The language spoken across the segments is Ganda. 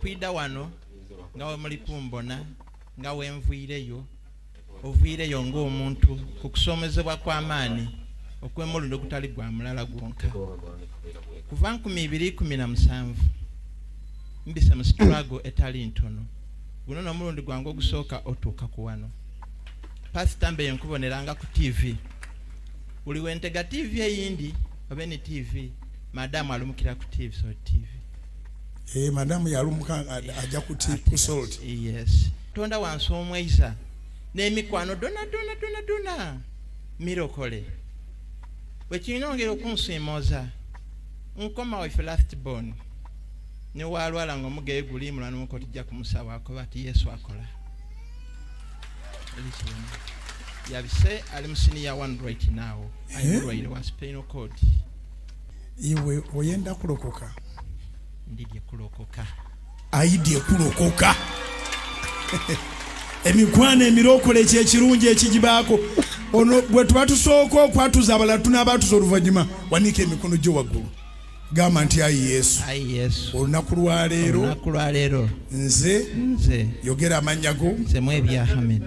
Kwida wano nga we muli kumbona nga wenvuireyo ovuireyo ng'omuntu ku kusomezebwa kw'amaani okw'emulundi ogutali gwa mulala gwonka. Kuva 2017 mbise mu struggle etali ntono. Guno n'omulundi gwange ogusooka otuuka ku wano. Pasita mbeyo nkuboneranga ku TV. Buli wentega TV eyindi oba ni TV, madamu alumukira ku TV, so TV. Madamu yalumuka ajja ku ku Salt. Yes. Tonda wansi omweiza n'emikwano dona dona dona dona mirokole. Bwe kirina ongera okunsiimooza nkoma waife last born ne waalwala ng'omugeyo guli mulwana omuko tujja kumusawo akoba ati Yesu akola. Yabise ali mu senior one right now. Ali mulwaire wa spinal cord. Iwe oyenda kulokoka? Ndidye kulokoka. Aidye kulokoka. Emikwano emirokole ekyekirungi ekigibaako ono bwe tuba tusooka okwatuza abalala tunaabatuza oluvannyuma. Wanika emikono gyo waggulu, gamba nti ayi Yesu, Ayi Yesu, olunaku lwaleero, olunaku lwaleero, nze, nze, yogera amannya go, nze Mwebya Ahmed,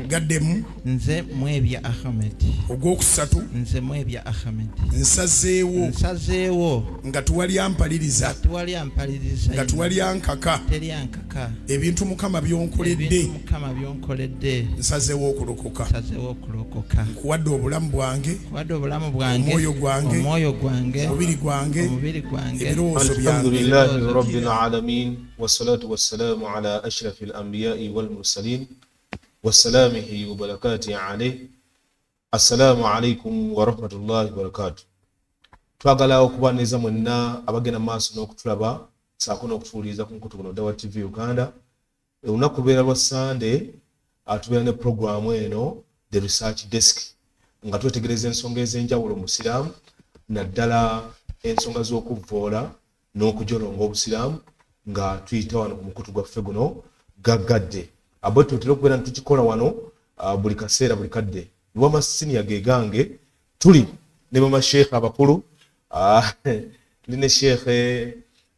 gaddemu, nze Mwebya Ahmed, ogwokusatu, nze Mwebya Ahmed, nsazeewo, nsazeewo, nga tewali ampaliriza, tewali ampaliriza, nga tewali ankaka, teri ankaka, ebintu Mukama byonkoledde, ebintu Mukama byonkoledde, nsazeewo okulokoka, nsazeewo okulokoka, nkuwadde obulamu bwange, nkuwadde obulamu bwange, omwoyo gwange, omwoyo gwange, omubiri gwange, omubiri gwange, ebirowoozo byange. Alhamdulillahi rabbil alamin wassalatu wassalamu ala ashrafil anbiya'i wal mursalin wasalamihi wa barakatihi alayhi. Assalamu alaikum wa rahmatullahi wa barakatuh. Twagala okubaniriza mwenna abagenda maaso n'okutulaba saako n'okutuwuliriza ku mukutu guno Dawa TV Uganda. Olunaku lubeera lwa Sande, tubeera ne puroguramu eno The Research Desk nga twetegereza ensonga ez'enjawulo mu Busiraamu, naddala ensonga z'okuvvoola n'okujolonga Obusiraamu nga tuyita wano ku mukutu gwaffe guno gaggadde. Abo tutera okubeera nti tukikola wano buli kaseera buli kadde. Lwama senior ge gange tuli ne bamasheekhe abakulu, tuli ne Sheekh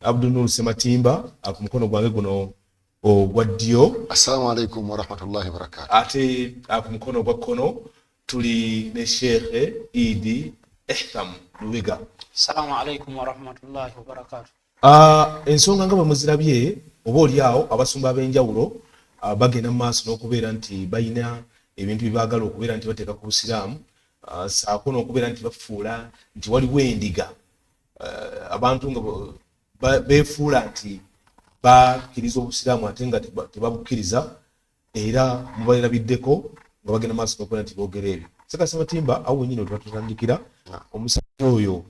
Abdunur Sematimba ku mukono gwange guno ogwa ddyo. Assalamu alaikum warahmatullahi wabarakatuh. Ate ku mukono ogwa kkono tuli ne Sheekh Idi Ehtham Lubiga. Assalamu alaikum warahmatullahi wabarakatuh. Ensonga nga bwe muzirabye oba oli awo abasumba ab'enjawulo bagenda mu maaso n'okubeera nti balina ebintu bye baagala okubeera nti bateeka ku Busiraamu, ssaako n'okubeera nti bafuula nti waliwo endiga, abantu nga beefuula nti bakkiriza Obusiraamu ate nga tebabukkiriza, era mubalirabiddeko nga bagenda maaso n'okubeera nti boogera ebyo. Seka Sematimba, awo wennyini we tuba tutandikira. Omusajja oyo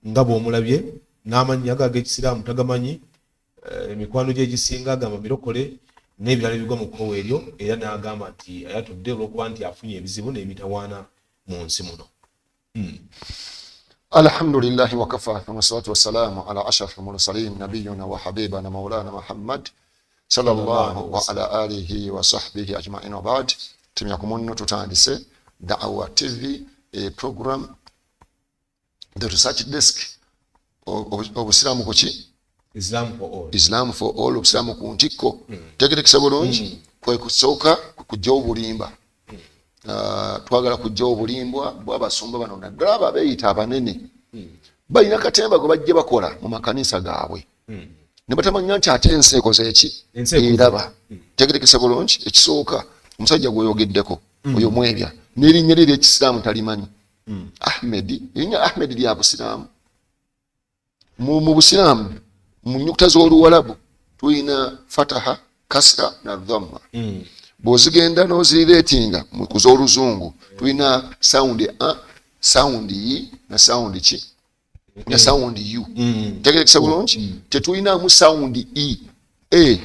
nga bw'omulabye n'amannya ago ag'Ekisiraamu tagamanyi, emikwano gye egisinga agamba mirokole n'ebirala ebigwa mu kkowe eryo, era n'agamba nti ayatudde olw'okuba nti afunye ebizibu n'emitawaana mu nsi muno. Alhamdulillahi wakafa wassalatu wassalamu ala ashrafil mursalin nabiyuna wa habibana maulana Muhammad sallallahu wa ala alihi wa sahbihi ajma'in wa ba'd. Tumya ku munno tutandise Da'wa TV program The Research Desk. Obusiraamu ku ki? Islam for all. Islam for all, obusiraamu ku ntikko. Tegerekesa bulungi, kwe kusooka kujja obulimba. Twagala kujja obulimbwa bw'abasumba bano naddala abo abeeyita abanene. Balina katemba gwe bajja bakola mu makanisa gaabwe. Ne batamanya nti ate ensi ekoze eki? Eraba. Tegerekesa bulungi, ekisooka omusajja gw'oyogeddeko oyo Mwebya n'erinnya lye ery'Ekisiraamu talimanyi. Ahmed, erinnya Ahmed lya Busiraamu. Mu Busiraamu mu nnyukuta z'Oluwalabu tulina fataha, kasra na dhamma. Bw'ozigenda n'ozirireetinga ku z'Oluzungu tulina sound a, sound i na sound ki na sound u. Tegerekesa bulungi, tetulinamu sound e a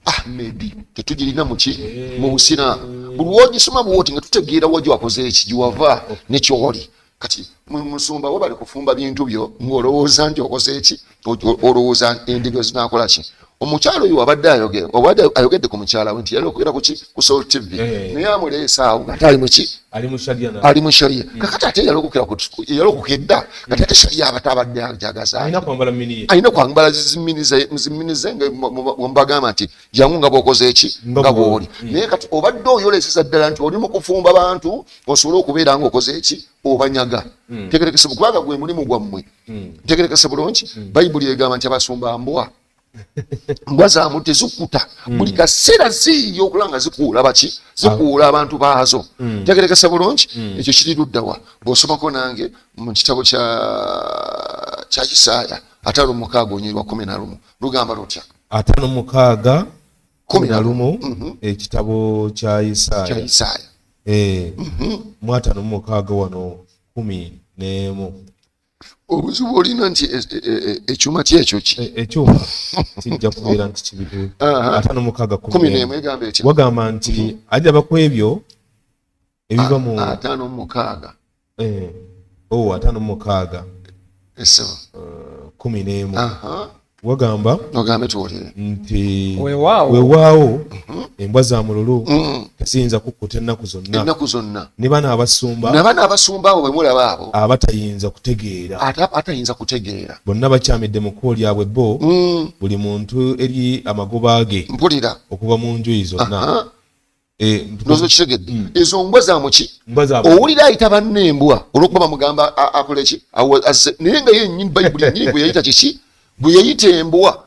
Ahmed tetugirina muki mu Busiraamu. Buli lw'ogisoma bw'oti nga tutegeera wa gyakoze eki, gyewava ne kyoli. Kati Musumba wo bali kufumba bintu byo ng'olowooza nti okoze eki, olowooza endiga zinaakola ki? Omukyalo oyo abadde ayogera, obadde ayogedde ku mukyala we nti yali okugera ku ki, ku Salt TV, naye amuleese awo nga ate ali muki, ali mu sharia. Kakati ate yalokokera edda, kati ate sharia abate abadde ajagaza alina kwambala zimmini ze, nga mbagamba nti jangu nga bw'okoze eki, nga bw'oli. Naye kati obadde oyoleseza ddala nti oli mu kufumba bantu osobole okubeera ng'okoze eki, obanyaga. Ntegerekese, kubanga gwe mulimu gwammwe. Ntegerekese bulungi. Bayibuli egamba nti abasumba mbwa, mbwa zaamu tezikkuta, buli kaseera ziyiya okulaba nga zikuula baki, zikuula abantu baazo. Ntegerekese bulungi. Ekyo kiri luddawa bw'osomako nange mu kitabo kya Isaaya 56 onyirwa 11, lugamba lutya? 56 11, ekitabo kya Isaaya. Kya Isaaya. Mu 56 wano 11. Obuzibu olina nti ekyuma kyekyo ki? Ekyuma kijja kubeera nti kibitu. 56 11 egamba etya? Wagamba nti aliraba ku ebyo ebiva mu 56. 56. Esebo. 11. Wagamba ogambe tuwulire nti weewaawo weewaawo embwa za mululu teziyinza kukkuta ennaku zonna, ennaku zonna, ne bano abasumba, ne bano abasumba abo bwe mulaba abo abatayinza kutegeera, atayinza kutegeera, bonna bakyamidde mu kkubo lyabwe bo, buli muntu eri amagoba ge, mpulira, okuva mu njuyi zonna. Ndowooza kitegedde. Ezo mbwa za muki? Owulira ayita banne embwa olw'okuba bamugamba akole ki, naye nga yennyini Bayibuli yennyini gwe yayita kiki, gwe yayita embwa.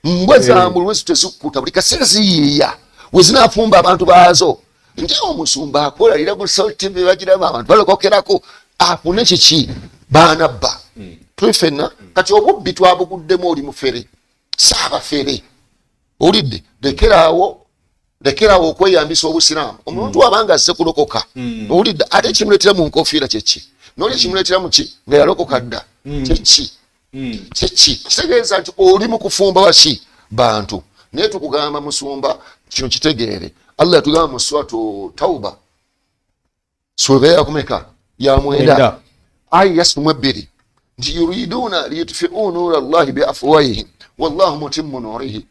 Mbwa za mulwezi tezikkuta, buli kaseera ziyiiya we zinaafumba abantu baazo. Nti omusumba akola lira ku Salt TV, bagiraba abantu balokokerako, afune kiki, baanabba. Tuli ffenna kati obubbi twabuguddemu. Oli mufere, saabafere, owulidde? Lekeraawo, lekeraawo okweyambisa obusiraamu. Omuntu wabanga azze kulokoka, owulidde, ate kimuleetera mu nkofiira kyeki? Noli ekimuleetera muki nga yalokoka dda kyeki? Kyeki? Kitegeeza nti oli mu kufumba baki, bantu. Naye tukugamba musumba, kino kitegeere, Allah yatugamba mu Suratu Tauba sura yakumeka, ya 9 aya ya 62 nti yuriduna liyutfiu nura llahi biafwahihim wallahu mutimmu nurihi.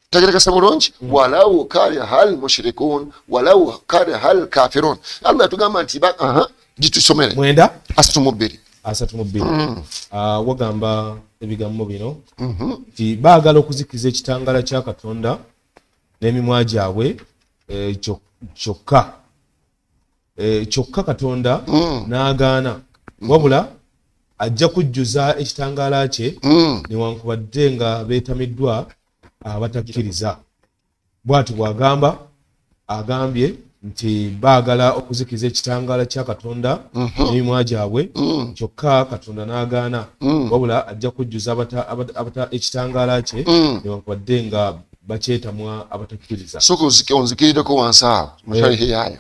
Tegerekesa bulungi. Walau kariha lmushrikun walau kariha lkafirun. Allah yatugamba nti gitusomere. 9. 32. 32. Wagamba ebigambo bino nti baagala okuzikiza ekitangaala kya Katonda n'emimwa gyabwe, kyokka Katonda n'agaana, wabula ajja kujjuza ekitangaala kye newankubadde nga beetamiddwa abatakkiriza. Bw'ati bw'agamba, agambye nti baagala okuzikiza ekitangaala kya Katonda n'emimwa gyabwe, kyokka Katonda n'agaana, wabula ajja kujjuza ekitangaala kye newankubadde nga bakyetamwa abatakkiriza. Sooka onzikirireko wansi awo musharihi yaayo.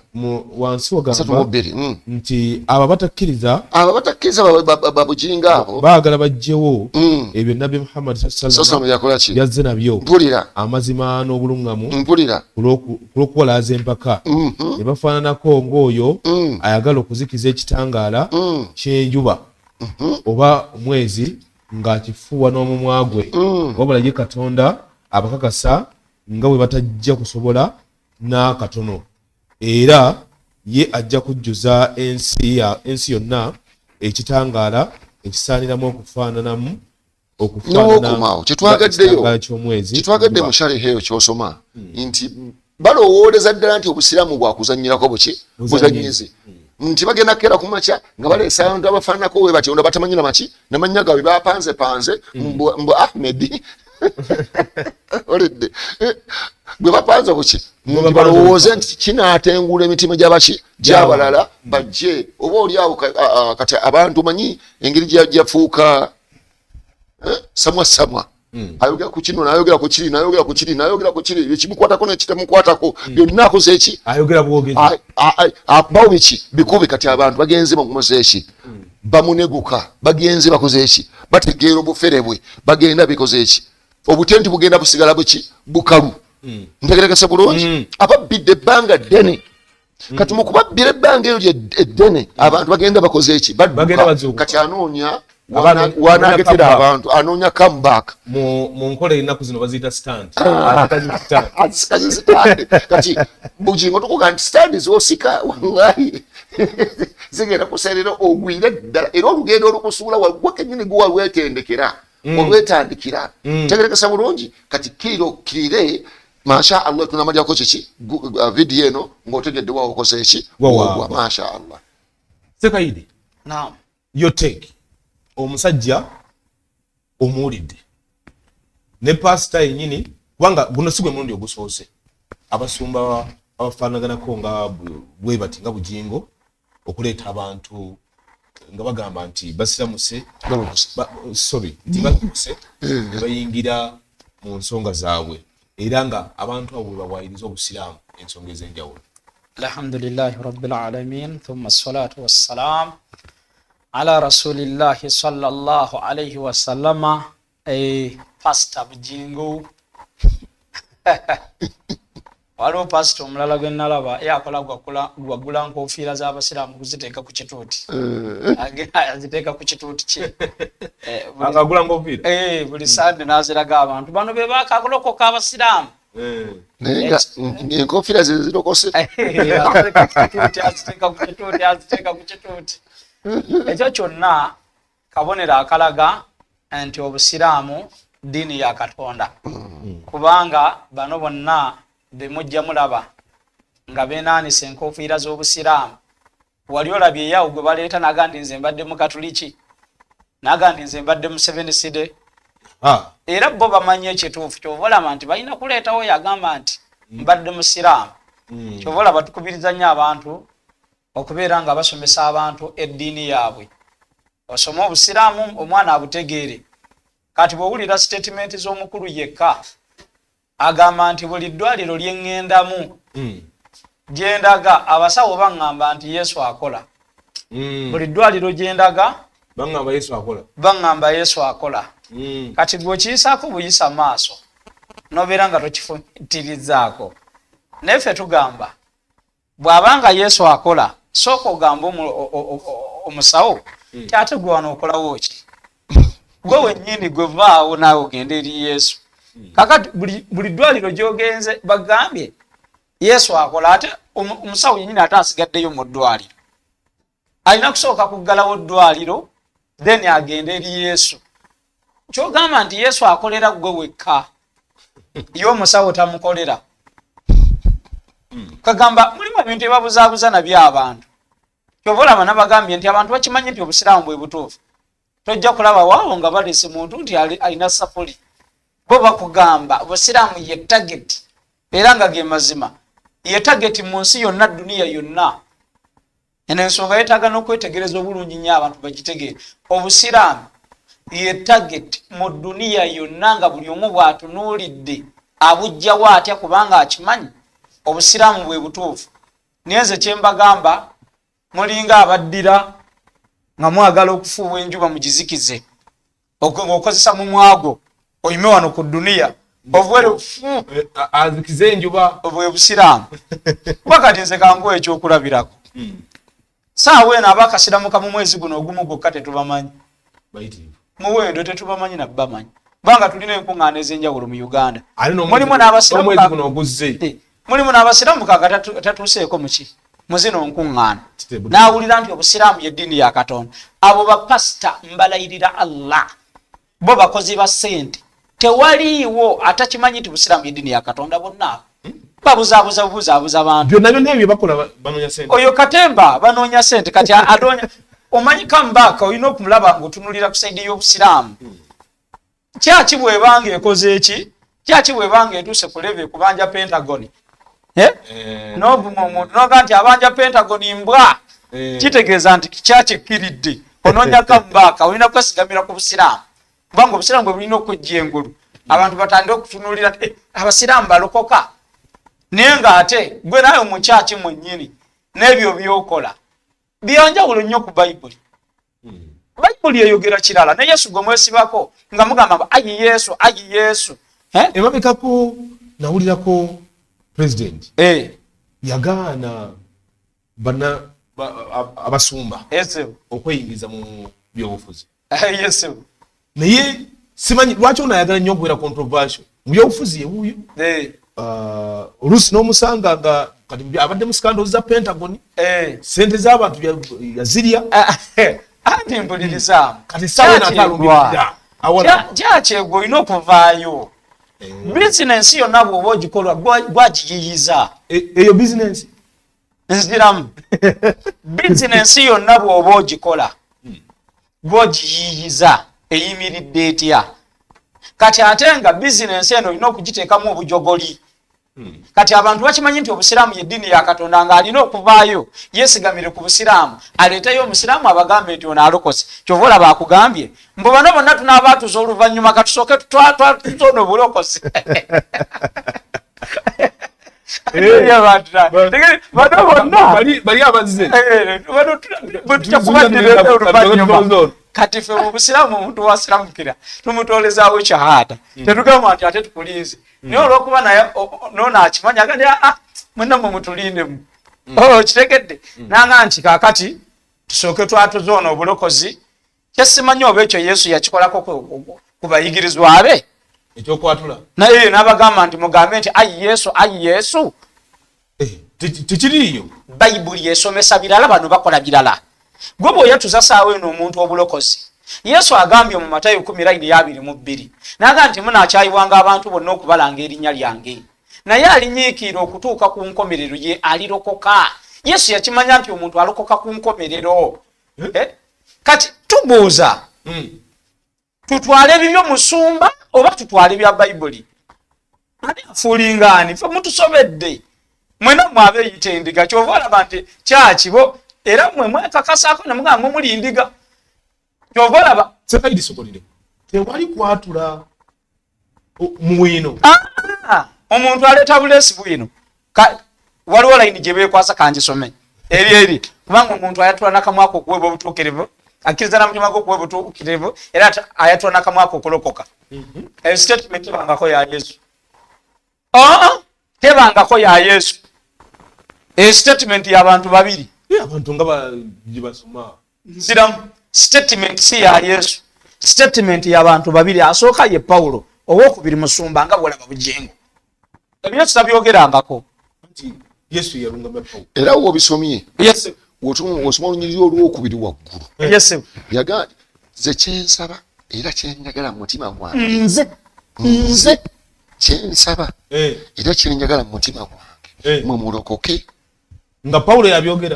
Wansi asatu mu wagamba bbiri. Nti abo abatakkiriza, abo batakkiriza babujinga abo, baagala baggyewo ebyo Nabbi Muhammad sasalamu yakola ki, byazze nabyo, mpulira, amazima n'obuluŋŋamu, mpulira, ku lw'okuwalaaza empaka, ne bafaananako ng'oyo ayagala okuzikiza ekitangaala ky'enjuba oba omwezi ng'akifuuwa n'omumwa gwe, wabula ye Katonda abakakasa nga bwe batajja kusobola n'akatono, era ye ajja kujjuza ensi yonna ekitangaala ekisaaniramu okufaananamu N'owokomaawo kyetwagaddeyo ekitangaala ky'omwezi kyetwagadde enjuba. Mu shariha eyo kyosoma nti balowooleza ddala nti obusiraamu bwakuzanyirako buki, buzanyizi, nti bagenda kukeera ku makya nga baleesa abantu abafaananako we batyo nga batamanyi namaki namannya gaabwe bapanzepanze, mbu Ahmed olidde gwe bapanze buki, nti balowooze nti kinaatengula emitima gyabaki, gyabalala bajje oba oli awo. Kati abantu manyi engeri gyafuuka samwa samwa, ayogera ku kino, nayogera ku kiri, nayogera ku kiri, nayogera ku kiri, ekimukwatako nekitamukwatako byonna akoze eki? Ayogera bwogezi. Akubawo biki bikube. Kati abantu bagenze bamukoze eki, bamuneguka, bagenze bakoze eki, bategeera obufere bwe, bagenda bikoze eki, obutenti bugenda busigala buki, bukalu. Ntegerekese bulungi? Ababbidde ebbanga ddene. Kati mu kubabbira ebbanga eryo eddene, abantu bagenda bakoze eki? Bagenda Badduka. bazuukuka. Kati anoonya Abaana- wanagetera comeback. abantu, anoonya comeback. Mu nkola ennaku zino baziyita stunt. Asikazi stunt. Azisikazi stand. Kati Bugingo, tukuga nti stand zosika, wallahi zigenda kuseerera, ogwire ddala, era olugendo olukusuula wagwa kenyini guwa lwetendekera, olwetandikira. Tegerekesa bulungi. Kati kkirira, okkirire, masha Allah. Tunamalyako kiki vidiyo eno ng'otegedde wa okoze eki. Wa Wagwa, masha Allah. Sekayidi, Naam. your take. Omusajja omuwulidde ne pasita yennyini, kubanga guno si gwe mulundi ogusoose abasumba abafaanaganako nga bwe bati nga Bugingo okuleeta abantu nga bagamba nti basiramuse, sorry, nti balamuse ne bayingira mu nsonga zaabwe, era nga abantu abo bwe bawayiriza obusiraamu ensonga ez'enjawulo. Alhamdulillahi rabbil alamin, thumma salatu wassalam ala rasulillahi sallallahu alaihi wasallama. Pastor Bujingo, waliwo pasita omulala gwe nalaba ye akola gwagula nkofiira z'abasiraamu kuziteeka ku kituuti. Aziteeka ku kituuti kye. Agula nkofiira. Buli sande n'aziraga abantu bano be bakalokoka abasiraamu. Naye nga enkofiira ze zirokose. Aziteeka ku kituuti, aziteeka ku kituuti, aziteeka ku kituuti. Ekyo kyonna kabonero akalaga nti obusiraamu ddiini ya Katonda, kubanga bano bonna bemujja mulaba nga benaanisa enkofiira z'obusiraamu. Wali olabye eyawo gwe baleeta naga nti nze mbadde mu Katuliki, naga nti nze mbadde mu Seventh-day? Era bo bamanyi ekituufu. Kyova olaba nti balina kuleetawo yagamba nti mbadde musiraamu. Kyova olaba tukubiriza nnyo abantu okubeera nga basomesa abantu eddiini yaabwe, osome obusiraamu omwana abutegeere. Kati bw'owulira statement z'omukulu yekka agamba nti buli ddwaliro lyeŋŋendamu, gyendaga abasawo baŋŋamba nti Yesu akola. Buli ddwaliro gyendaga baŋŋamba Yesu akola. Baŋŋamba Yesu akola. Kati gwe okiyisaako buyisa maaso nobeera nga tokifumitirizaako. Naye ffe tugamba bw'abanga Yesu akola, sooka ogambe omusawo ti ate gwe wano okolawo ki? Gwe wennyini gwe vaawo naawe ogende eri Yesu. Kakati buli ddwaliro gy'ogenze bagambye Yesu akola, ate omusawo yennyini ate asigaddeyo mu ddwaliro, alina kusooka kuggalawo ddwaliro then agende eri Yesu. Kyogamba nti Yesu akolera gwe wekka, ye omusawo tamukolera? Kagamba mulimu ebintu ebabuzaabuza nabyo abantu. Kyova olaba nabagambye nti abantu bakimanyi nti obusiraamu bwe butuufu. Tojja kulaba waawo nga balese muntu nti alina sapuli. Bo bakugamba busiraamu ye target, era nga ge mazima, ye target mu nsi yonna, duniya yonna. Eno ensonga yeetaaga n'okwetegereza obulungi nnyo abantu bagitegeere. Obusiraamu ye target mu duniya yonna, nga buli omu bw'atunuulidde abujjawo atya, kubanga akimanyi obusiraamu bwe butuufu. Naye nze kyembagamba, mulinga abaddira nga mwagala okufuuwa enjuba mugizikize ng'okozesa mumwagwo, oyime wano ku duniya ovuwere. Azikize enjuba. Bwe busiraamu. Kuba kati nze kankuwa ekyokulabirako, saawa eno abakasiramuka mu mwezi guno ogumu gwokka tetubamanyi. Bayitirivu. Muwendo tetubamanyi nabbamanyi, kubanga tulina enkuŋŋaana ez'enjawulo mu Uganda. Ate Mulimu n'abasiraamu n'omwezi guno oguzze. Mulimu n'abasiraamu kaga tatuuseeko muki muzino nkuŋŋaana, Kiteebu. n'awulira nti obusiraamu ye ddiini ya Katonda. Abo bapasita mbalayirira Allah, bo bakozi ba ssente. Tewaliiwo atakimanyi nti busiraamu ye ddiini ya Katonda. Bonna abo babuzaabuza bubuzaabuza bantu. Byonna byonna ebyo bakola banoonya sente. Oyo katemba, banoonya sente. Kati anoonya, omanyi comeback, olina okumulaba ng'otunulira ku side y'obusiraamu. Kyaki bwebanga ekoze eki, kyaki bwebanga etuuse ku level ekubanja Pentagon, eh? N'ovuma omuntu noga nti abanja Pentagon mbwa. Kitegeeza nti kyakikkiridde onoonya comeback, olina kwesigamira ku busiraamu, kubanga obusiraamu bwe bulina okujja engulu, abantu batandike okutunuulira nti, "Eh, abasiraamu balokoka." Naye ng'ate gwe naawe mukyaki mwennyini n'ebyo byokola byanjawulo nnyo ku Bayibuli. Bayibuli eyogera kirala, ne Yesu gwe mwesibako nga mugamba mbu, ayi Yesu, ayi Yesu. Eh? Emabekako nawulirako president Eh, yagaana. Bana abasumba okweyingiza mu byobufuzi. Naye simanyi lwaki ono ayagala nnyo okubeera controversial mu byobufuzi yewuuyo. Oluusi n'omusanga nga kati abadde mu scandals za Pentagon, sente z'abantu yazirya. Anti mpulirizaamu. Kati essaawa eno ate alumbirira. Kyakyegwe olina okuvaayo. Bizinensi yonna bw'oba ogikolwa gwagiyiyiza. Eyo bizinensi. Nziramu. Bizinensi yonna bw'oba ogikola gwogiyiyiza eyimiridde etya? Kati ate nga bizinensi eno olina okugiteekamu obujogoli. Kati abantu bakimanyi nti obusiraamu ye ddiini ya Katonda, ng'alina okuvaayo yeesigamire ku busiraamu, aleeteyo omusiraamu abagambe nti ono alokose. Kyova olaba akugambye mbu bano bonna tunabaatuza oluvannyuma, katusooke twatuze ono obulokozi. Bano bonna bali abazze oluvannyuma. Kati ffe mu busiraamu omuntu wasiramukira tumutolezaawo shahada, tetugamba nti ate tukulinze. Naye olwokuba naye nono akimanya agandi mwenna mwe mutulindemu. Kitegedde nanga nti kaakati tusooke twatuze ono obulokozi. Kyesimanyi oba ekyo Yesu yakikolako ku bayigirizwa be ekyokwatula, naye n'abagamba nti mugambe nti ayi Yesu, ayi Yesu. Tekiriiyo. Bayibuli esomesa birala, bano bakola birala. Gwe bw'oyatuza saawa eno omuntu obulokozi, Yesu agambye mu Matayo 10:22 n'agamba nti munaakyayibwanga abantu bonna okubalanga erinnya lyange, naye alinyiikiira okutuuka ku nkomerero ye alirokoka. Yesu yakimanya nti omuntu alokoka ku nkomerero. Kati tubuuza, tutwale ebibyo musumba oba tutwale bya Bayibuli? Ani afuulinga ani? Ffe mutusobedde mwena mwe abeeyita endiga. Kyova olaba nti kyakibo era mwe mwekakasaako ne mugamba mwe muli ndiga. Kyova olaba Sekaidi sokolire tewali kwatula muwino. Omuntu aleeta buleesi bwino. Waliwo layini gye beekwasa, kangisome eri eri, kubanga omuntu ayatula nakamwako okuweebwa obutuukirivu, akkiriza na mutima gwe okuweebwa obutuukirivu, era ayatula nakamwako okulokoka. Eyo statement tebangako ya Yesu. Tebangako ya Yesu. Eyo statement y'abantu babiri. Abantu nga gibasoma. Nziramu, statement si ya Yesu, statement y'abantu babiri. Asooka ye Pawulo, owokubiri musumba nga bwolaba Bujengo. Ebyo tutabyogerangako. Yesu yalungamya Pawulo. Era wobisomye osoma olunyiriri olwokubiri waggulu. Yaga nze kyensaba era kyenjagala mu mutima gwange. Nze kyensaba era kyenjagala mu mutima gwange, mwe mulokoke. Nga Pawulo yabyogera.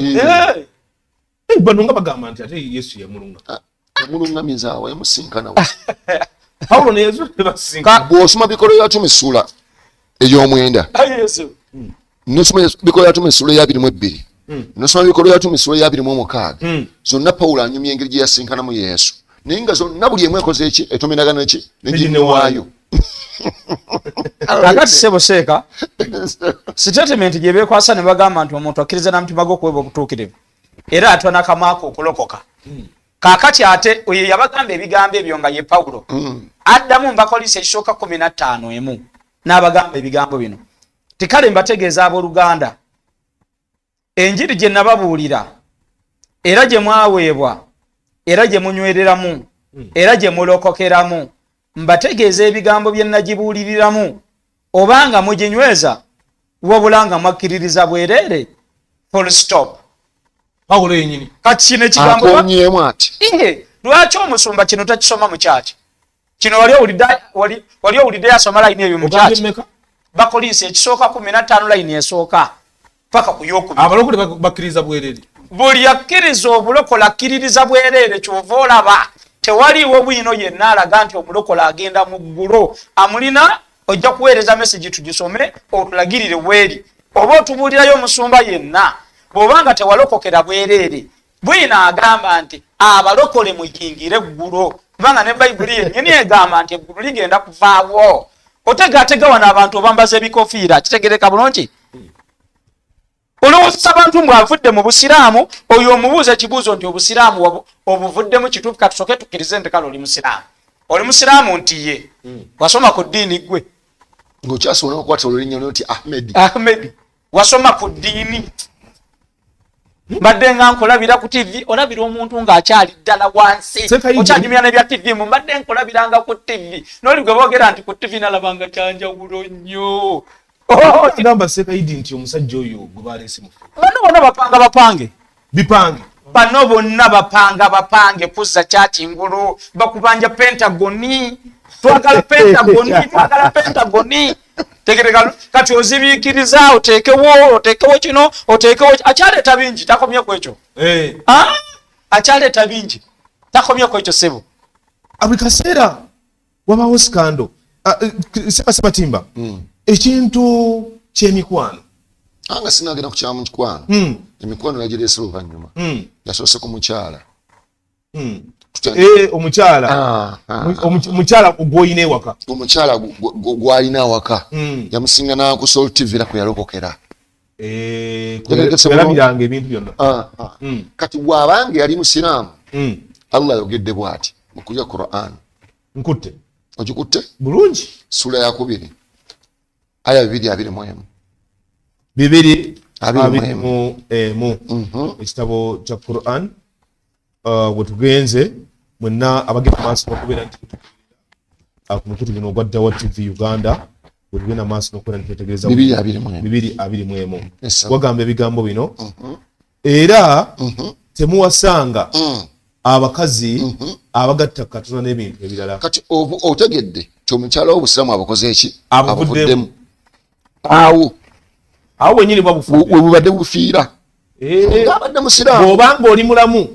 Bano nga bagamba nti ate Yesu yamulunga. Yamulungamizaawo, yamusinkana. Pawulo ne Yesu basinkana. Bw'osoma Bikolo yatuma essuula ey'omwenda, nosoma Bikolo yatuma essuula eya 22, nosoma Bikolo yatuma essuula eya 26, zonna Pawulo anyumya engeri gye yasinkanamu Yesu, naye nga zonna buli emu ekoze eki etomenagana ki neginewaayo. Kakati sebo seeka, statement gye beekwasa ne bagamba nti omuntu akkiriza na mutima gwe okuweebwa obutuukirivu era atwa nakamwako okulokoka. Kaakati ate oyo yabagamba ebigambo ebyo nga ye Pawulo, addamu Mbakolisi ekisooka 15:1 n'abagamba ebigambo bino tikale, mbategeeza abooluganda, enjiri gye nababuulira era gye mwaweebwa era gye munywereramu era gye mulokokeramu, mbategeeza ebigambo bye nagibuuliriramu, obanga muginyweza, wabula nga mwakkiririza bwereere. Full stop. Pawulo yenyini. Kati kino ekigambo akonyeemu ati. Lwaki omusumba kino takisoma mu kyaki? Kino wali owuliddeyo asoma layini eyo mu kyaki? Bakolinsi ekisooka 15 layini esooka paka ku yokubiri. Abalokole bakkiriza bwereere. Buli akkiriza obulokola akkiririza bwereere. Kyova olaba tewaliiwo bwino yenna alaga nti omulokola agenda mu ggulu amulina. Ojja kuweereza message tugisome otulagirire weeri, oba otubuulirayo omusumba yenna bw'oba nga tewalokokera bwereere. Bwino agamba nti abalokole muyingire eggulo, kubanga ne Bayibuli yennyini egamba nti eggulu ligenda kuvaawo. Otegaatega wano abantu obambaza ebikofiira, kitegereka bulungi. Olowooza abantu mbw avudde mu busiraamu, oyo omubuuza ekibuuzo nti obusiraamu obuvuddemu kituufu? Katusooke tukkirize nti kale oli musiraamu. Oli musiraamu nti ye wasoma ku ddiini gwe? Ng'okyasobola okukwata olulinnya lwo nti Ahmed. Ahmed, wasoma ku ddiini? Mbadde nga nkulabira ku TV, olabira omuntu ng'akyali ddala wansi, okyanyumya n'ebya TV mu mbadde nkulabiranga ku TV, n'oli gwe boogera nti ku TV nalabanga kyanjawulo nnyo. Gamba Ssekayidi nti omusajja oyo gwe baleese mu bano bonna bapanga bapange bipange, bano bonna bapanga bapange kuzza kyakingulu, bakubanja Pentagoni, twagala Pentagoni, twagala Pentagoni. Tegereka kati ozibiikiriza, oteekewo oteekewo kino, oteekewo, akyaleeta bingi, takomye ku ekyo. Akyaleeta bingi, takomye ku ekyo ssebo. Buli kaseera wabawo scandal. Sematimba, ekintu ky'emikwano. Anga sinagenda ku kyamu kikwano. Emikwano yagireese oluvannyuma, yasoose ku mukyala. Omukyala omukyala gw'olina ewaka. Omukyala gw'alina awaka yamusinga naku Salt TV era kwe yalokokera. Yalabiranga ebintu byonna. Kati bw'abanga yali musiraamu, Allah ayogedde bw'ati mu kulya Quran. Nkutte. Ogikutte? Bulungi. Sula ya 2 aya 221. 221. Ekitabo kya Quran bwe tugenze mwenna abagenda maaso n'okubeera nti ku mukutu guno ogwa Dawa TV Uganda, bwe tugenda maaso n'okubeera nti twetegereza 221. Wagamba ebigambo bino, era temuwasanga abakazi abagatta Katonda n'ebintu ebirala. Kati otegedde ti omukyala w'obusiraamu abakoze eki? Abuvuddemu. Awo awo wenyini bwe bubadde bufiira. Ng'abadde musiraamu. Bw'obanga oli mulamu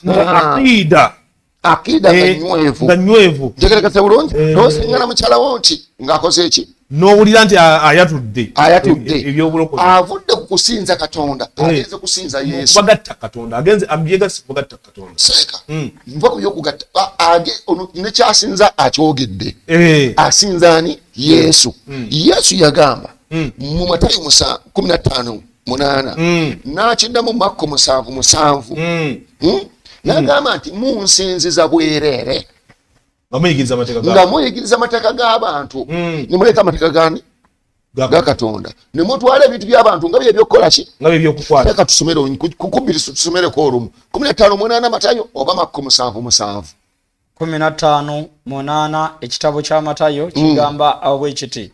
nga akida nga nywevu, ntegerekese bulungi, n'osingana mukyala wo nti ng'akoze eki? N'owulira nti ayatudde. Ayatudde. Ebyobulokozi. Avudde ku kusinza Katonda, agenze kusinza Yesu. Kubagatta Katonda, agenze ambyegasi kubagatta Katonda. Seeka. Nva ku byokugatta, ne kyasinza akyogedde. Asinza ani? Yesu. Yesu yagamba mu Matayo 15:8 n'akiddamu Makko 7:7. N'agamba nti munsinziza bwereere. Nga muyigiriza amateeka g'abantu. Ne muleeta amateeka gani? Ga Katonda. Ne mutwala ebintu by'abantu nga bye by'okukola ki? Nga bye by'okukwata. Leka tusomere kukubiri tusomereko olumu. 15:8 Matayo oba Makko 7:7. 15:8 ekitabo kya Matayo kigamba bwe kiti.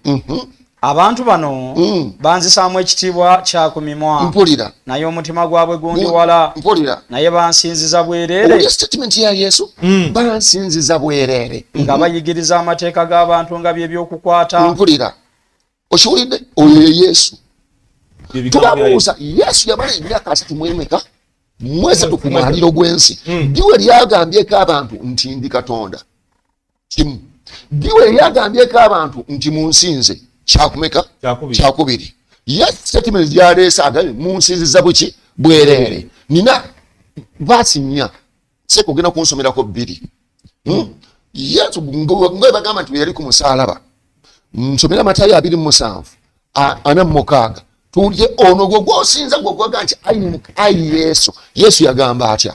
Abantu bano banzisaamu ekitiibwa kya ku mimwa. Mpulira. Naye omutima gwabwe gundi wala. Mpulira. Naye bansinziza bwereere. Owulira statement ya Yesu? Bansinziza bwereere. Nga bayigiriza amateeka g'abantu nga bye by'okukwata. Mpulira. Okiwulidde? Oyo ye Yesu. Tubabuuza, Yesu yamala emyaka 33 mwezi ku mwaliro gw'ensi. Ddiwe lyagambyeko abantu nti ndi Katonda. Kimu. Ddiwe lyagambyeko abantu nti munsinze. Kyakumeka? Kyakubiri. Yes, statement gyaleese agambye munsinziza buki? Bwereere. Nina vaasi 4. Seeka ogenda kunsomerako 2. Yesu nga bagamba nti yali ku musaalaba. Nsomera Matayo 27 46. Tuwulire ono gwe gw'osinza gwe gwaga nti ayi Yesu. Yesu yagamba atya?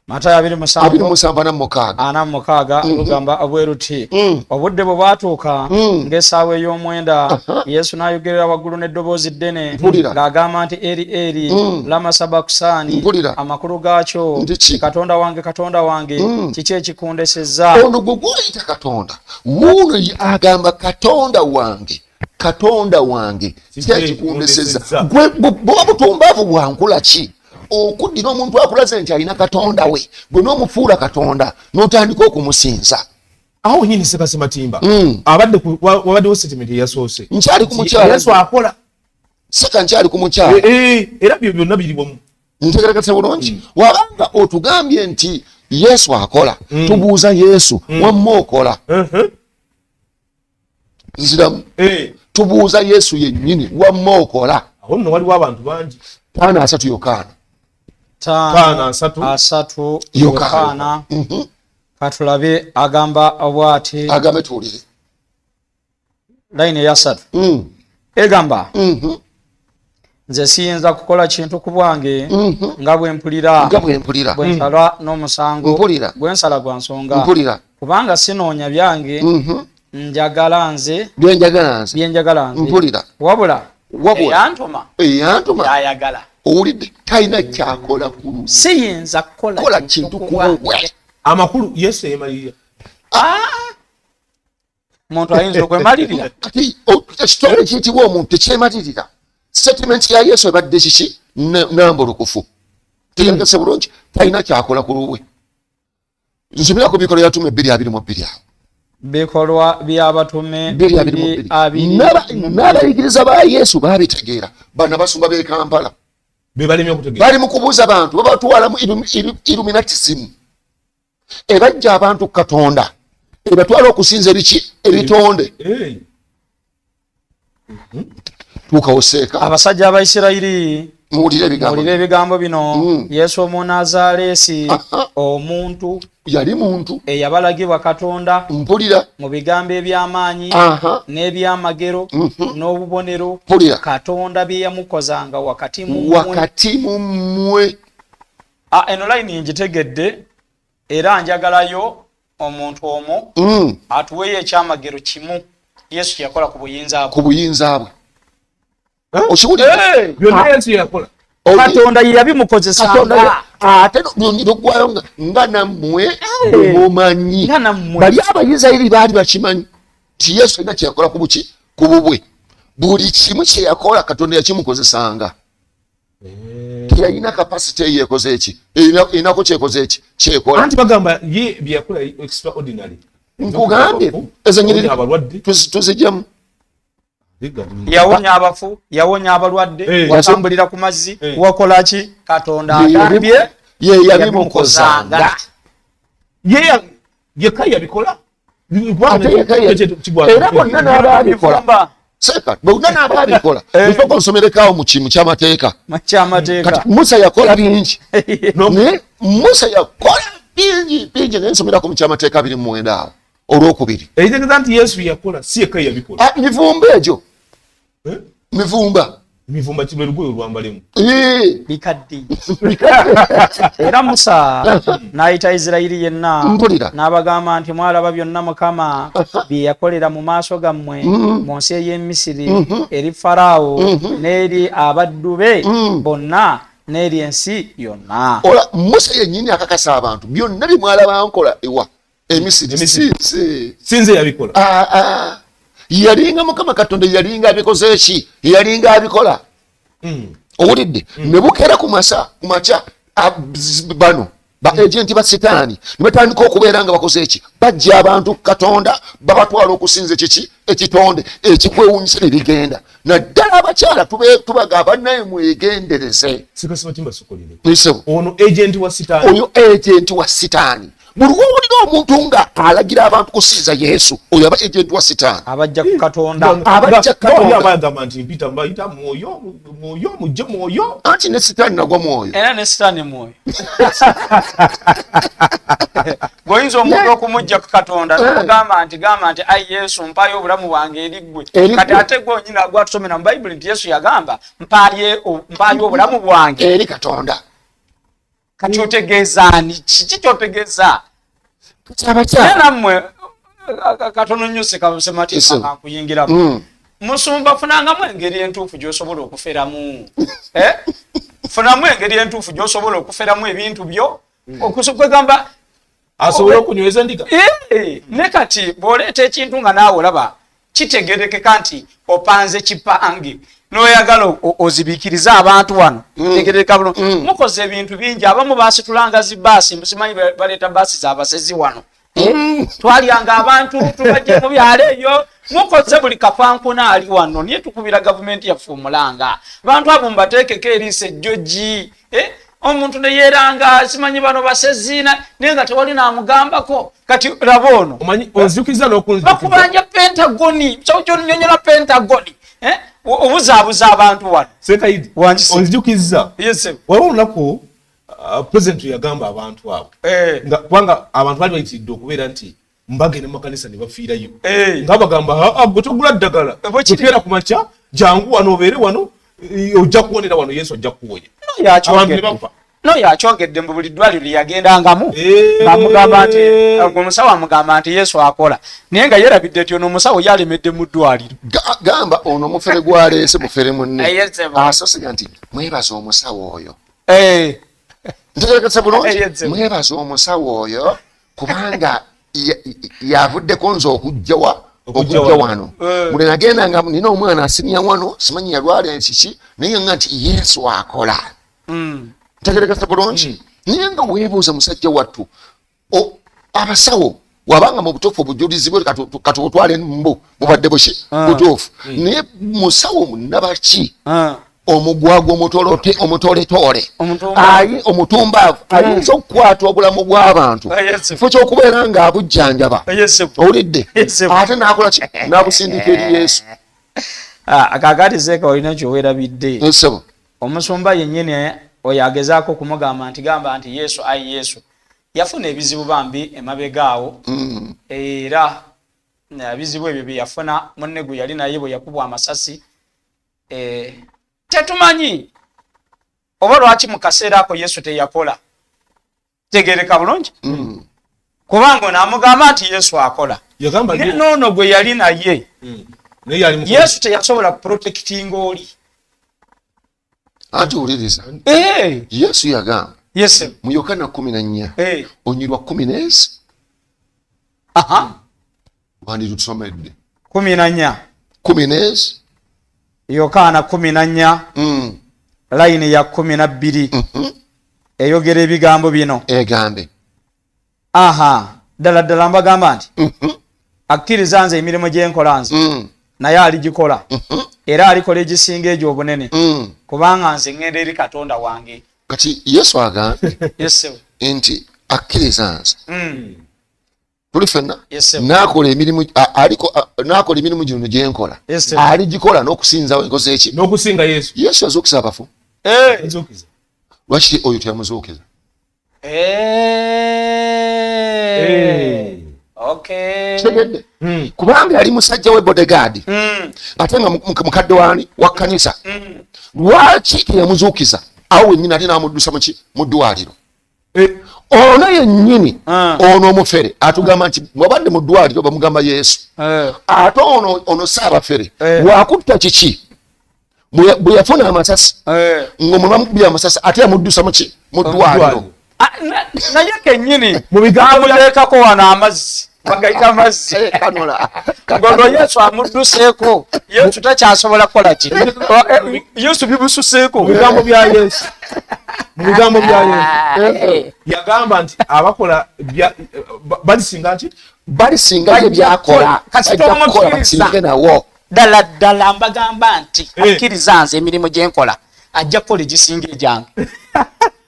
Matayo 27 27 46 lugamba bwe luti. Obudde bwe bwatuuka ng'essaawa ey'omwenda, Yesu n'ayogerera waggulu n'eddoboozi ddene ng'agamba nti eri eri lama sabakusani, amakulu gaakyo Katonda wange Katonda wange kiki ekikundesezza. Ono gwe gw'oyita Katonda wuuno agamba Katonda wange Katonda wange kiki ekikundesezza. Bwe butumbaavu bwankula ki? Okuddira omuntu akulaze nti alina Katonda we, gwe n'omufuula Katonda n'otandika okumusinza. Awo nyini Ssekasematimba abadde wabaddewo statement eyasoose. Nkyali ku mukyala. Yesu akola. Seka nkyali ku mukyala. Era byo byonna biri wamu. Ntegerekese bulungi. Wabanga otugambye nti Yesu akola, tubuuza Yesu wamma okola. Nziramu. Tubuuza Yesu yennyini wamma okola. Awo nno waliwo abantu bangi. 5:3 Yokaana. 5:3 Yokaana. Katulabe agamba bw'ati. Agambe tuwulire. Layini eya 3. Egamba. Nze siyinza kukola kintu ku bwange nga bwe mpulira. Nga bwe mpulira. Bwe nsala n'omusango. Mpulira. Gwe nsala gwa nsonga. Mpulira. Kubanga sinoonya byange. Njagala nze. Bye njagala nze. Bye njagala nze. Mpulira. Wabula. Eyantuma. Eyantuma. Yayagala. Owulidde, talina kyakola ku Siyinza kukola kintu ku bubwe. Amakulu Yesu yemalirira. Ah! Omuntu ayinza okwemalirira. Kati ekitone kiyitibwa omuntu tekyemalirira. Statement ya Yesu ebadde kiki? Nambulukufu. Tegerekese bulungi, talina kyakola ku lubwe. Nsomera ku Bikolwa by'Abatume 2:22 awo. Bikolwa by'Abatume 2:22. N'abayigiriza ba Yesu baabitegeera. Bano abasumba b'e Kampala bali mu kubuuza bantu, babatwala mu illuminatism ebajja abantu Katonda, ebatwala okusinza ebiki? Ebitonde. Tuukawo seeka. Abasajja Abaisirayiri, muwulire ebigambo, muwulire ebigambo bino. Yesu Omunazaalesi, omuntu yali muntu eyabalagibwa Katonda, mpulira, mu bigambo eby'amaanyi n'ebyamagero n'obubonero Katonda bye yamukozanga wakati mu mmwe. Wakati mu mmwe. Eno layini ngitegedde, era njagalayo omuntu omu atuweeyo ekyamagero kimu Yesu kye yakola ku buyinza bwe. Ku buyinza bwe. Okiwulira? Byonna Yesu yakola. Katonda ye yabimukozesanga. Ate lugwayo nga nammwe bwe mumanyi. Bali Abayisirayiri baali bakimanyi nti Yesu alina kye yakola ku buki? Ku bubwe. Buli kimu kye yakola Katonda yakimukozesanga. Teyalina capacity eyo ekoze eki? Erinako kyekoze eki? Kyekola. Anti bagamba ye bye yakola extraordinary. Nkugambye ezo nyiriri tuzijjamu. Yawonya abafu, yawonya abalwadde, watambulira ku mazzi, wakola ki? Katonda agambye ye yabimukozanga. Ye yekka yabikola. Era bonna n'abaabikola, seka, bonna n'abaabikola. Nsooka onsomerekawo mu kimu ky'amateeka. Kyamateeka. Kati Musa yakola bingi, naye Musa yakola bingi bingi, naye nsomerako mu kyamateeka 29 awo olwokubiri. Ekitegeeza nti Yesu yakola, si yekka yabikola. Mivumba egyo, mivumba. Mivumba kibe lugoye olwambalemu. Bikadde. Era Musa n'ayita Isirayiri yenna n'abagamba nti, mwalaba byonna Mukama bye yakolera mu maaso gammwe mu nsi ey'e Misiri, eri Faraawo n'eri abaddu be bonna n'eri ensi yonna. Ola Musa yennyini akakasa abantu, byonna bye mwalaba nkola ewa Emisiri, sinze yabikola. Yalinga Mukama Katonda yalinga abikoze eki? Yalinga abikola. Owulidde? Ne bukeera ku masa ku makya, bano ba agenti ba Sitaani ne batandika okubeera nga bakoze eki? Bajja abantu Katonda, babatwala okusinza ekiki? Ekitonde ekikwewunyisa. Ne bigenda naddala abakyala, tubagamba naye mwegendereze. Ono agent wa Sitaani. Oyo agent wa Sitaani. Buli wowulira omuntu nga alagira abantu kusinza Yesu, oyo aba agent wa Sitaani. Abajja ku Katonda. Abajja Katonda. Agamba nti mpita mbayita mwoyo, mwoyo, mujje mwoyo. Anti ne Sitaani nagwa mwoyo. Era ne Sitaani mwoyo. Bw'oyinza omuntu okumujja ku Katonda nomugamba nti, gamba nti, "Ai Yesu, mpaayo obulamu bwange eri ggwe." Kati ate gwe onyina gwatusomera mu Bayibuli nti Yesu yagamba, "Mpaayo obulamu bwange eri Katonda." Kati otegeeza ni kiki kyotegeeza? Nammwe katono nnyo, sematimba nkuyingiramu. Musumba, funangamu engeri entuufu gy'osobola okuferamu, eh? Funamu engeri entuufu gy'osobola okuferamu ebintu byo, okwegamba Asobole okunyweza endiga. Eh, ne kati bw'oleeta ekintu nga naawe olaba kitegerekeka nti opanze kipange, noyagala ozibiikirize abantu wano, tegereka bulungi. Mukoze ebintu bingi. Abamu basitulanga zi baasi, mbusimanyi baleeta baasi zabasezi wano. Eh? Twalyanga abantu tubajje mu byalo eyo. Mukoze buli kafankuna ali wano, niye tukubira gavumenti yaffe omulanga, bantu abo mubateekeko eriiso ejjogi. Eh? Omuntu neyeranga simanyi bano baseziina, naye nga tewali namugambako. Kati laba ono. Onzijukiza n'okunzijukiza. Bakubanja Pentagoni kyonyonyola Pentagoni, eh? Obuzaabuza abantu wano. Sekaidi, Wangi. onzijukiza. Yes, sir. Waliwo olunaku president yagamba abantu abo nga kubanga abantu bali bayitiridde okubeera nti mbagenda mu makanisa ne bafiirayo, nga bagamba, "Ah, gwe togula ddagala." Bwe kiri. Okeera ku makya, jangu wano obeere wano, ojja kuwonera wano, Yesu ajja kukuwonya. Yakyogedde. Abantu ne bafa. No yakyogedde mu buli ddwaliro lye yagendangamu, ng'amugamba nti omusawo amugamba nti Yesu akola, naye nga yeerabidde nti ono omusawo yalemedde mu ddwaliro. Gamba ono omufere gwaleese mufere munne. Yes, sir. Asosiga nti mwebaza omusawo oyo. Ntegerekesa bulungi? Yes, sir. Mwebaza omusawo oyo kubanga yavuddeko nze okujja wa Okujja okujja wano. wano. Mule nagenda nga nina omwana asinia wano, simanyi yalwala ekiki, naye nga nti Yesu akola. Ntegerekesa bulungi? Naye nga weebuuza musajja wattu, abasawo wabanga mu butuufu obujulizi bwe katubutwale mbu bubadde buki butuufu, naye musawo nabaki omugwagwa omutolote omutoletole Omutumbaavu. ayi omutumbaavu ayinza okukwata obulamu bw'abantu Yes. kifo ky'okubeera ng'abujjanjaba? Yes, sir. Owulidde? Yes, sir. Ate n'akola ki? N'abusindika eri Yesu. Ah, kaakati seeka olina kyowerabidde. Esebo. Omusumba yennyini oyo agezaako okumugamba nti gamba nti Yesu, ayi Yesu, yafuna ebizibu bambi emabega awo. Era ebizibu ebyo bye yafuna, munne gwe yali naye bwe yakubwa amasasi, tetumanyi oba lwaki mu kaseera ako Yesu teyakola. Tegereka bulungi, kubanga ono amugamba nti Yesu akola. Yagamba Ne noono gwe yali naye, naye yali Yesu teyasobola kuprotectinga oli. Anti wuliriza. Yesu yagamba Yes. mu Yokana 14 onyirwa 14. Wanditusomedde. 14. 14. Yokaana 14, layini ya 12, eyogera ebigambo bino. Egambe. Aha, ddala ddala mbagamba nti akkiriza nze, emirimu gyenkola nze naye aligikola, era alikola egisinga egyo obunene, kubanga nze ŋŋenda eri Katonda wange. Kati Yesu agambye Yes, sir. nti akkiriza nze, tuli fenna, Yes, sir. nakola emirimu nakola emirimu gino gyenkola, Yes, sir. aligikola n'okusinzawo enkozi eki? N'okusinga Yesu. Yesu yazuukiza abafu. Nzuukiza. Lwaki oyo teyamuzuukiza? Kitegedde? Kubanga yali musajja we bodyguard, ate nga mukadde wani wa kkanisa. Lwaki teyamuzuukiza awo wennyini, ate n'amuddusa muki? Mu ddwaliro? Ono yennyini, ono omufere atugamba nti wabadde mu ddwaliro bamugamba Yesu, ate ono saabafere wakutta kiki? Bwe yafuna amasasi, ng'omwe bamukubye amasasi, ate yamuddusa muki? Mu ddwaliro. Ah, naye kennyini Mu bigambo amuteekako wano amazzi, bagayita amazzi. Kanola. Ngono Yesu amudduseeko, Yesu takyasobola kukola ki? Yesu bimususeeko. Mu bigambo bya Yesu, mu bigambo bya Yesu yagamba nti abakola balisinga nti Balisinga ye byakola. Kasita Bajja kukola omukkiriza. basinge nawo. Ddala ddala mbagamba nti akkiriza nze, emirimu gyenkola ajja kukola egisinga egyange.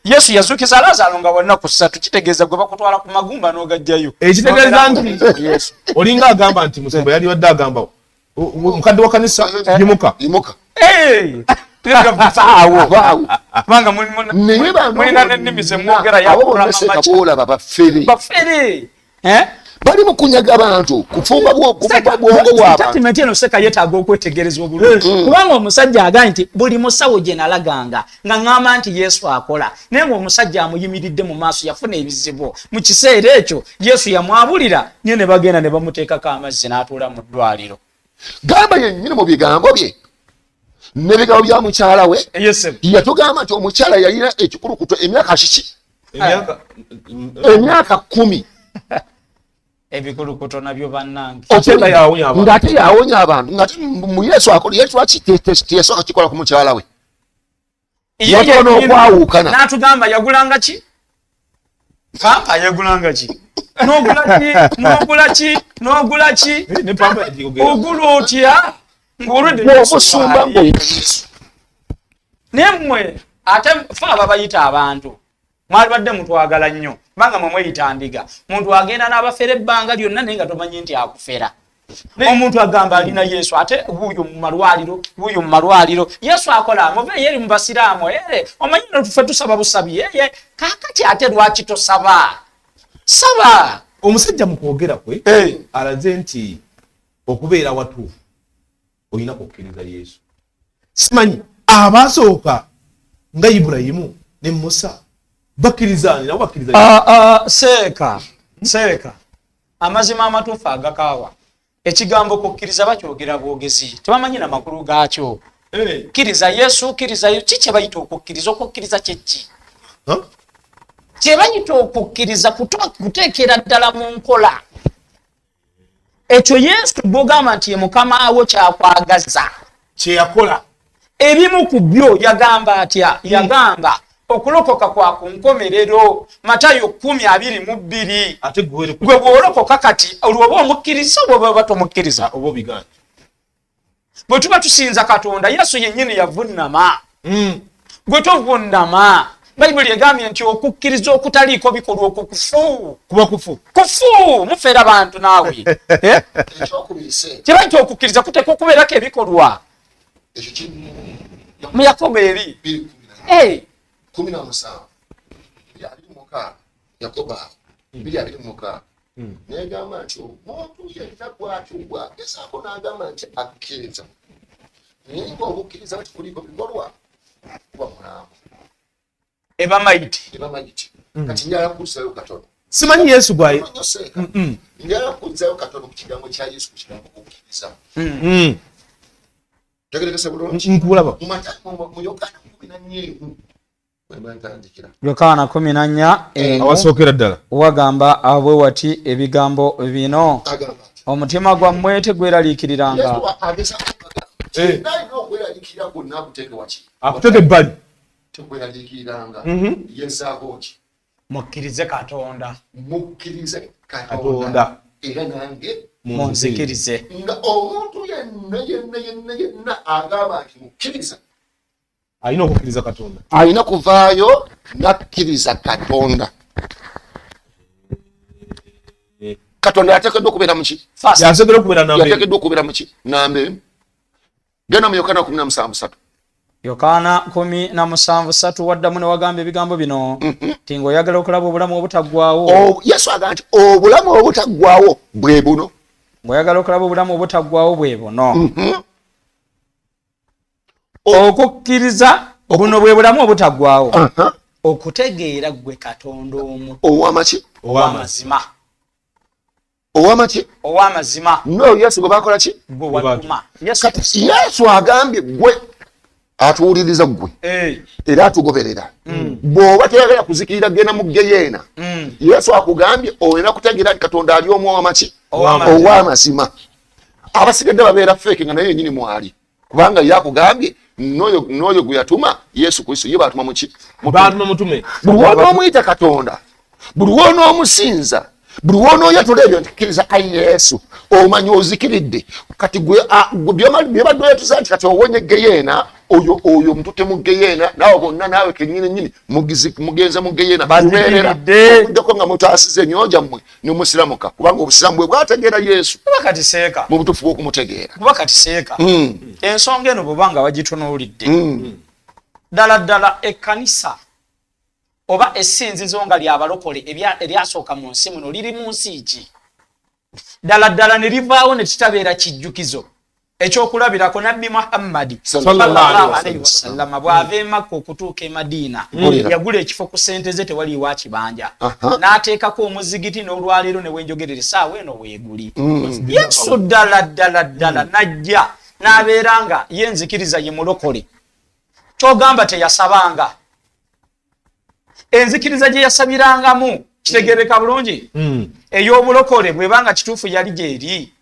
Yesu yazuukiza Lazaro nga wanaku 3, kitegeeza gwe bakutwala ku magumba n'ogajjayo. Ekitegeeza nti Yesu olinga agamba nti musumba yali badde agamba mukadde wa kanisa yimuka. Yimuka. Vaawo. Vaawo. Kubanga Naye bano mulina n'ennimi zemwogera. abo bonna seeka boolaba bafere. Bafere. Eh? Bali mu kunyaga bantu, kufumba kufumba bwongo bw'abantu. Statement eno seka yeetaaga okwetegereza obulungi, kubanga omusajja agambye nti buli musawo gye nalaganga nga ŋŋamba nti Yesu akola, naye ng'omusajja amuyimiridde mu maaso yafuna ebizibu mu kiseera ekyo, Yesu yamwabulira, naye ne bagenda ne bamuteekako amazzi n'atuula mu ddwaliro. Gamba yennyini mu bigambo bye n'ebigambo bya mukyala we, yatugamba nti omukyala yalina ekikulukuto emyaka kiki? Emyaka Emyaka 10. Ebikulukuto nabyo bannange. Ate nga yawonya abantu. Ng'ate yawonya abantu, ng'ate mu Yesu akola. Yesu lwaki teyasooka kikola ku mukyala we? Ye Yatuwa yennyini n'okwawukana. N'atugamba yagulanga ki? Pampa yagulanga ki? N'ogula ki? N'ogula ki? N'ogula ki? Ne pampa yagiyogera. Ogula otya ng'olwedde Bw'omusumba ng'oyita Yesu. Naye mmwe ate fe ababayita abantu mwalibadde mutwagala nnyo, kubanga mwe mweyita ndiga. Muntu agenda n'abafera ebbanga lyonna, naye nga tomanyi nti akufera. Omuntu agamba alina Yesu, ate wuuyo mu malwaliro, wuuyo mu malwaliro Yesu akola. Muve eri mu basiraamu ere, omanyi no tufe tusaba busabi eye. Kaakati ate lwaki tosaba? Saba. Omusajja mu kwogera kwe alaze nti okubeera watuufu olina kukkiriza Yesu. Simanyi abasooka nga Ibulayimu ne Musa. Bakkiriza nabo bakkiriza. Seeka seeka, amazima amatuufu agakaawa, ekigambo kukkiriza bakyogera bwogezi, tebamanyi na makulu gaakyo. Kkiriza Yesu, kkiriza ki kye bayita okukkiriza? Okukkiriza kyeki kye bayita okukkiriza? Kuteekera ddala mu nkola ekyo Yesu gwogamba nti ye mukama wo kyakwagaza, kyeyakola. Ebimu ku byo yagamba atya? Yagamba okulokoka kwa ku nkomerero, Matayo 10:22. Ate gwe Gwe bw'olokoka kati olwo oba omukkiriza oba oba tomukkiriza? Oba obigaana. Bwe tuba tusinza Katonda, Yesu yennyini yavunnama, gwe tovunnama. Bayibuli egambye nti okukkiriza okutaliiko bikolwa okwo kufu. Kuba kufu. Kufu, mufeera bantu naawe. Eh? Ekyokubiri se Kiba nti okukkiriza kuteekwa okubeerako ebikolwa. Ekyo kiri Mu Yakobo eri 2:17, Eh, 2:26, Yakobo awo 2:26, negamba nti omuntu yenna bwatyo bwagezaako n'agamba nti akkiriza, naye ngaobukkiriza bwe tikuliiko bikolwa kuba mulambo. Eba mayiti. Eba mayiti. Kati njala kuzzayo katono. Simanyi Yesu gwaye. Nnyo seeka, njala kuzzayo katono ku kigambo kya Yesu, ku kigambo kukkiriza. Tegerekese bulungi. Nkulaba. Mu Matayo, mu Yokaana 14 wemba ntandikira. Yokaana 14. Awasookera ddala. Wagamba abwe wati ebigambo bino. Agamba ati, omutima gwammwe tegweraliikiriranga. Yesu agezaako okugamba nti alina okweraliikirira kwonna akuteeke waki? Akuteka ebbali. Tekweraliikiriranga. Yezaako ki? Mukkirize Katonda. Mukkirize Katonda. Katonda era nange Munzikirize. Nga omuntu yenna yenna yenna yenna agamba nti mukkiriza, alina okukkiriza Katonda. Alina kuvaayo nakkiriza Katonda. Katonda yateekeddwa okubeera muki? First. Yasookera okubeera namba emu. Yateekeddwa okubeera muki? Namba emu. Genda mu Yokaana 17:3. Yokaana 17:3, waddamu ne wagamba ebigambo bino ti ng'oyagala okulaba obulamu obutaggwawo. Yesu agamba nti obulamu obutaggwawo bwe buno. Ng'oyagala okulaba obulamu obutaggwawo bwe buno, okukkiriza, buno bwe bulamu obutaggwawo, okutegeera ggwe Katonda omu owamaki? Ow'amazima. Owamaki? Ow'amazima. No Yesu gwe bakola ki? Gwe watuma Yesu. Kati Yesu agambye gwe atuwuliriza, gwe era atugoberera, bw'oba toyagala kuzikirira genda mu geyeena, Yesu akugambye olina kutegeera nti Katonda ali omu owamaki? Ow'amazima. Ow'amazima. Abasigadde babeera fake, nga naye yenyini mwali, kubanga ye akugambye n'oyo gwe yatuma, Yesu Kristo, ye batuma muki? Batuma mutume. Buli wonoomuyita Katonda, buli wonoomusinza, buli wonooyatula ebyo nti kkiriza ai Yesu, omanya ozikiridde. Kati gwe gwe byobadde oyatuza nti kati owonye geyeena, oyo mututte mu geyeena, naawe bonna naawe kenyini nyini mugenze mu geyeena. Bazikiridde. Kubeerera okuddako nga mutaasiza emyoyo gyammwe ne musiramuka, kubanga obusiraamu bwe bwategeera Yesu Kuba kati seeka, mu butuufu bw'okumutegeera. Kuba kati seeka, ensonga eno bw'oba nga bagitunuulidde ddala ddala, ekkanisa oba essinzizo nga lyabalokole eryasooka mu nsi muno liri mu nsi ki ddala ddala ne livaawo ne kitabeera kijjukizo? Ekyokulabirako, Nabbi Muhammadi Sallallahu alaihi wasallama bw'ava e Makka okutuuka e Madiina, Mpulira. yagula ekifo ku ssente ze, tewaliiwo akibanja, n'ateekako omuzigiti, n'olwaleero ne wenjogerera essaawa eno weeguli. Yesu ddala ddala ddala najja n'abeera nga ye nzikiriza ye mulokole, kyogamba teyasabanga? Enzikiriza gye yasabirangamu kitegeereka bulungi ey'obulokole bwebanga kituufu yali gyeri.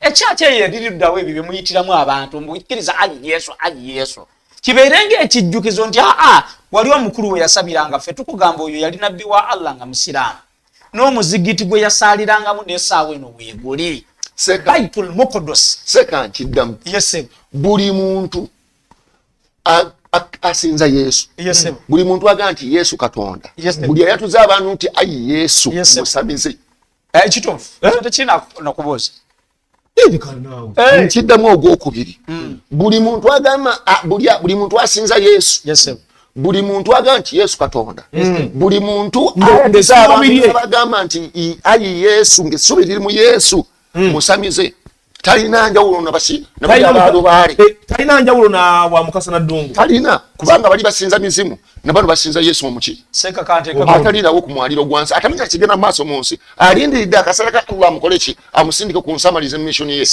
Ekyaki eyo eririddawo ebyo byemuyitiramu abantu mbukkiriza ayi Yesu, ayi Yesu, kibeere ngaekijjukizo nti aa wali omukulu we yasabiranga. Ffe tukugamba oyo yali nabbi wa Allah nga musiraamu, n'omuzigiti gwe yasaalirangamu n'essaawa eno weeguli. Seka. Baitul Muqdis. Seka, nkiddamu. Yesebo. Buli muntu asinza Yesu, Yesebo. buli muntu agamba nti Yesu Katonda, Yes. buli ayatuza abantu nti ayi Yesu, Yes. musamize. Ekituufu ekyo tekirina nakubuuza. Nkiddamu ogwokubiri, buli muntu agamba buli muntu asinza Yesu, Yesebo. buli muntu agamba nti Yesu Katonda, buli muntu ayatuza ng'essuubi abantu lye. abagamba nti ayi Yesu, ngaessuubi liri mu Yesu, musamize. Talina njawulo nabalubaale. Eh, talina njawulo na wa Mukasa na Ddungu. Talina, kubanga bali basinza mizimu na bano basinza Yesu omuki. Atalirawo ku mwaliro gwa nsi, atamanya kigenda mu maaso mu nsi, alindiridde akaseera ka Allah amukole ki, amusindike ku nsi amalize mission ye.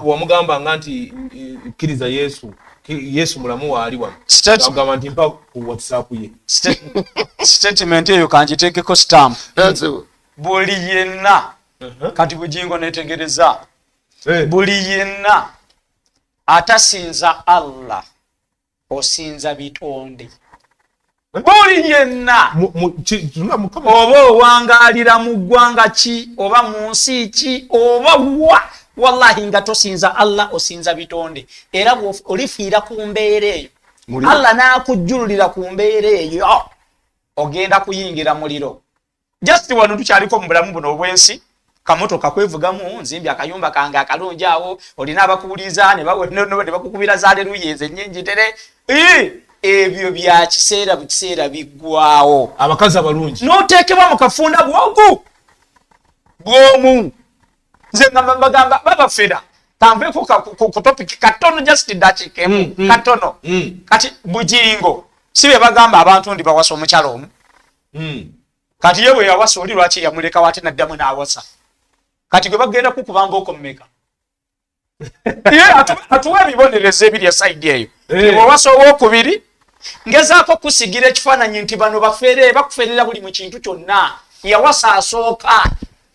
Wamugamba nga nti kkiriza Yesu, Yesu mulamu waali wano. Agamba nti mpa ku WhatsApp ye. Statement eyo kangitekeko stamp. Buli yenna kati Bujingo netegereza. Buli yenna atasinza Allah osinza bitonde. Buli yenna oba owangalira mu ggwanga ki oba mu nsi ki oba wa, wallahi nga tosinza Allah osinza bitonde, era olifiira ku mbeera eyo. Allah n'akujjululira ku mbeera eyo, ogenda kuyingira muliro. Just wano tukyaliko mu bulamu buno obw'ensi, kamotoka kwevugamu, nzimbi akayumba kange akalungi awo, olina abakuwuliza ne bakukubira za aleluya ezo ennyingi tere. Ebyo bya kiseera bu kiseera biggwawo. Abakazi abalungi n'oteekebwa mu kafunda bwogu bw'omu. Nze mbagamba babafera tanveeko ku topic katono, just dakiika emu katono. Kati Bujingo si bye bagamba abantu ndi bawasa omukyala omu. Kati ye bwe yawasa oli lwaki yamulekawo ate n'addamu n'awasa? Kati gwe bagenda kukuba mbooko mmeka? Ye atuwa ebibonerezo ebiri esayidi eyo. Bw'owasa owokubiri, ngezaako kusigira ekifaananyi nti bano bafere, bakuferera buli mu kintu kyonna. Yawasa asooka,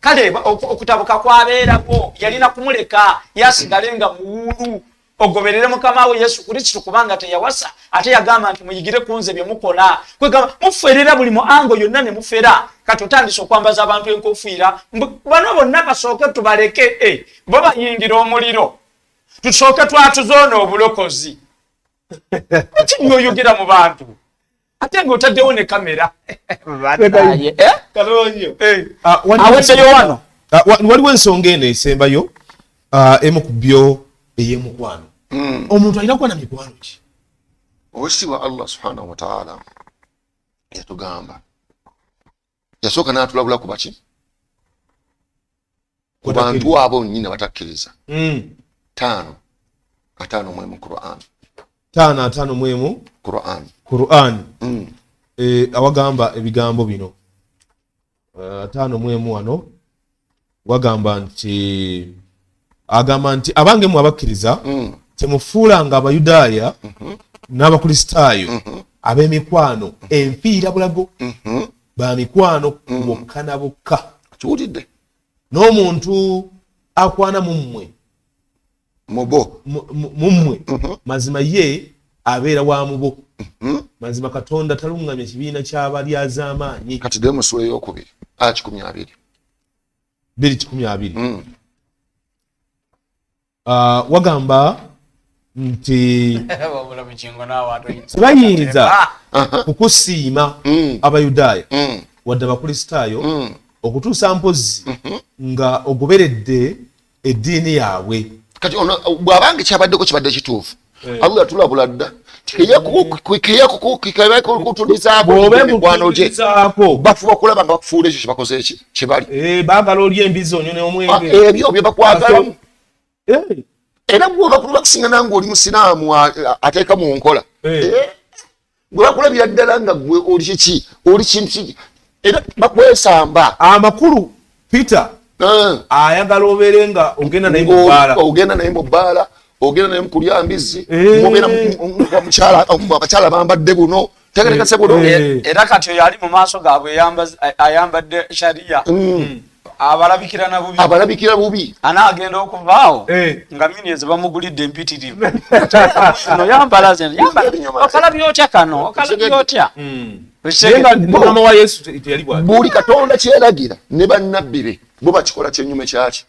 kale okutabuka kwabeerako, yalina kumuleka yasigale nga muwuulu, ogoberere mukama we Yesu Kristo, kubanga teyawasa. Ate yagamba nti muyigire ku nze bye mukola. Kwegamba muferera buli mu ango yonna ne mufera. Kati otandise okwambaza abantu enkofiira, bano bonna kasooke tubaleke, bo bayingira omuliro, tusooke twatuzoona obulokozi. Kiki oyogera mu bantu ate ng'otaddewo ne kamera? Aweddeyo wano. Waliwo ensonga eno esembayo, emu ku byo ey'emukwano. Omuntu alina kuba na mikwano ki? Owekitiibwa Allah subhanahu wa ta'ala yatugamba, yasooka n'atulabula ku baki? Ku bantu abo nnyini batakkiriza. 5:51 Qur'an. 5:51 Qur'an. Qur'an. Awagamba ebigambo bino. 51 wano wagamba nti, agamba nti abange mmwe abakkiriza, temufuulanga Abayudaaya n'Abakristaayo ab'emikwano enfiira bulago, ba mikwano bokka na bokka. Kiwulidde. N'omuntu akwana mu mmwe mubo mu mmwe, mazima ye abeera wa mubo. Mazima Katonda taluŋŋamya kibiina ky'abalyazaamaanyi. Kati dde mu ssuula eyokubiri aya 120. 2:20. Wagamba nti tebayinza kukusiima Abayudaaya wadde Abakristaayo okutuusa mpozi nga ogoberedde eddiini yaabwe. Kati ono bw'abanga kyabaddeko kibadde kituufu, Allah tulabula dda keyekutulizaako mikwano gye bafuba okulaba nga bakufuula ekyo kyebakoze eki kyebali. Baagala oli embizi onyo n'omwenge. Ebyo bye bakwagalamu. Era gwe bakulu bakusingana ng'oli musiraamu ateeka mu nkola, gwe bakulabira ddala nga gwe oli kiki, oli kintu kiki, era bakwesamba. Amakulu Peter ayagala obeere nga ogenda naye mu bbaala. Ogenda naye mu bbaala, ogenda naye mu kulya mbizzi, mubeera abakyala bambadde buno tegerekese buno. Era kati oyo ali mu maaso gaabwe ayambadde sharia, abalabikira na bubi. Abalabikira bubi. Anaagenda okuvaawo nga miniezi bamugulidde empitirivu. No yambala okalabye otya kano, okalabye otya? Mukama wa Yesu teyali bw'atyo. Buli Katonda kyeragira ne bannabbi be bo bakikola kyenyume kyaki.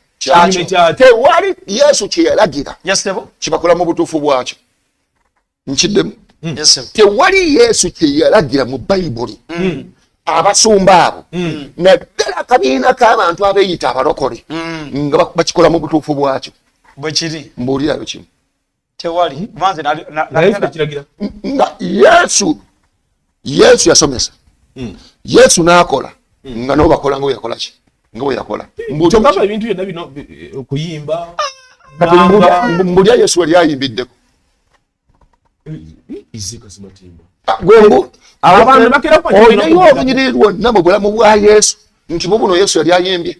Tewali Yesu kyeyalagira kibakola mu butuufu bwakyo. Nkiddemu, tewali Yesu kyeyalagira mu Bayibuli abasumba abo, naddala akabiina k'abantu abeeyita abalokole, nga bakikola mu butuufu bwakyo. Bwekiri. Mbuulirayo kimu. Tewali. Nga Yesu yasomesa, Yesu n'akola nga nabo bakola nga weyakola ki. Nga bwe yakola. Kyogamba ebintu byonna bino okuyimba. Kati mbulya Yesu wali ayimbiddeko. Olinayo olunyiriri lwonna mu bulamu bwa Yesu nti bo buno Yesu yali ayimbye.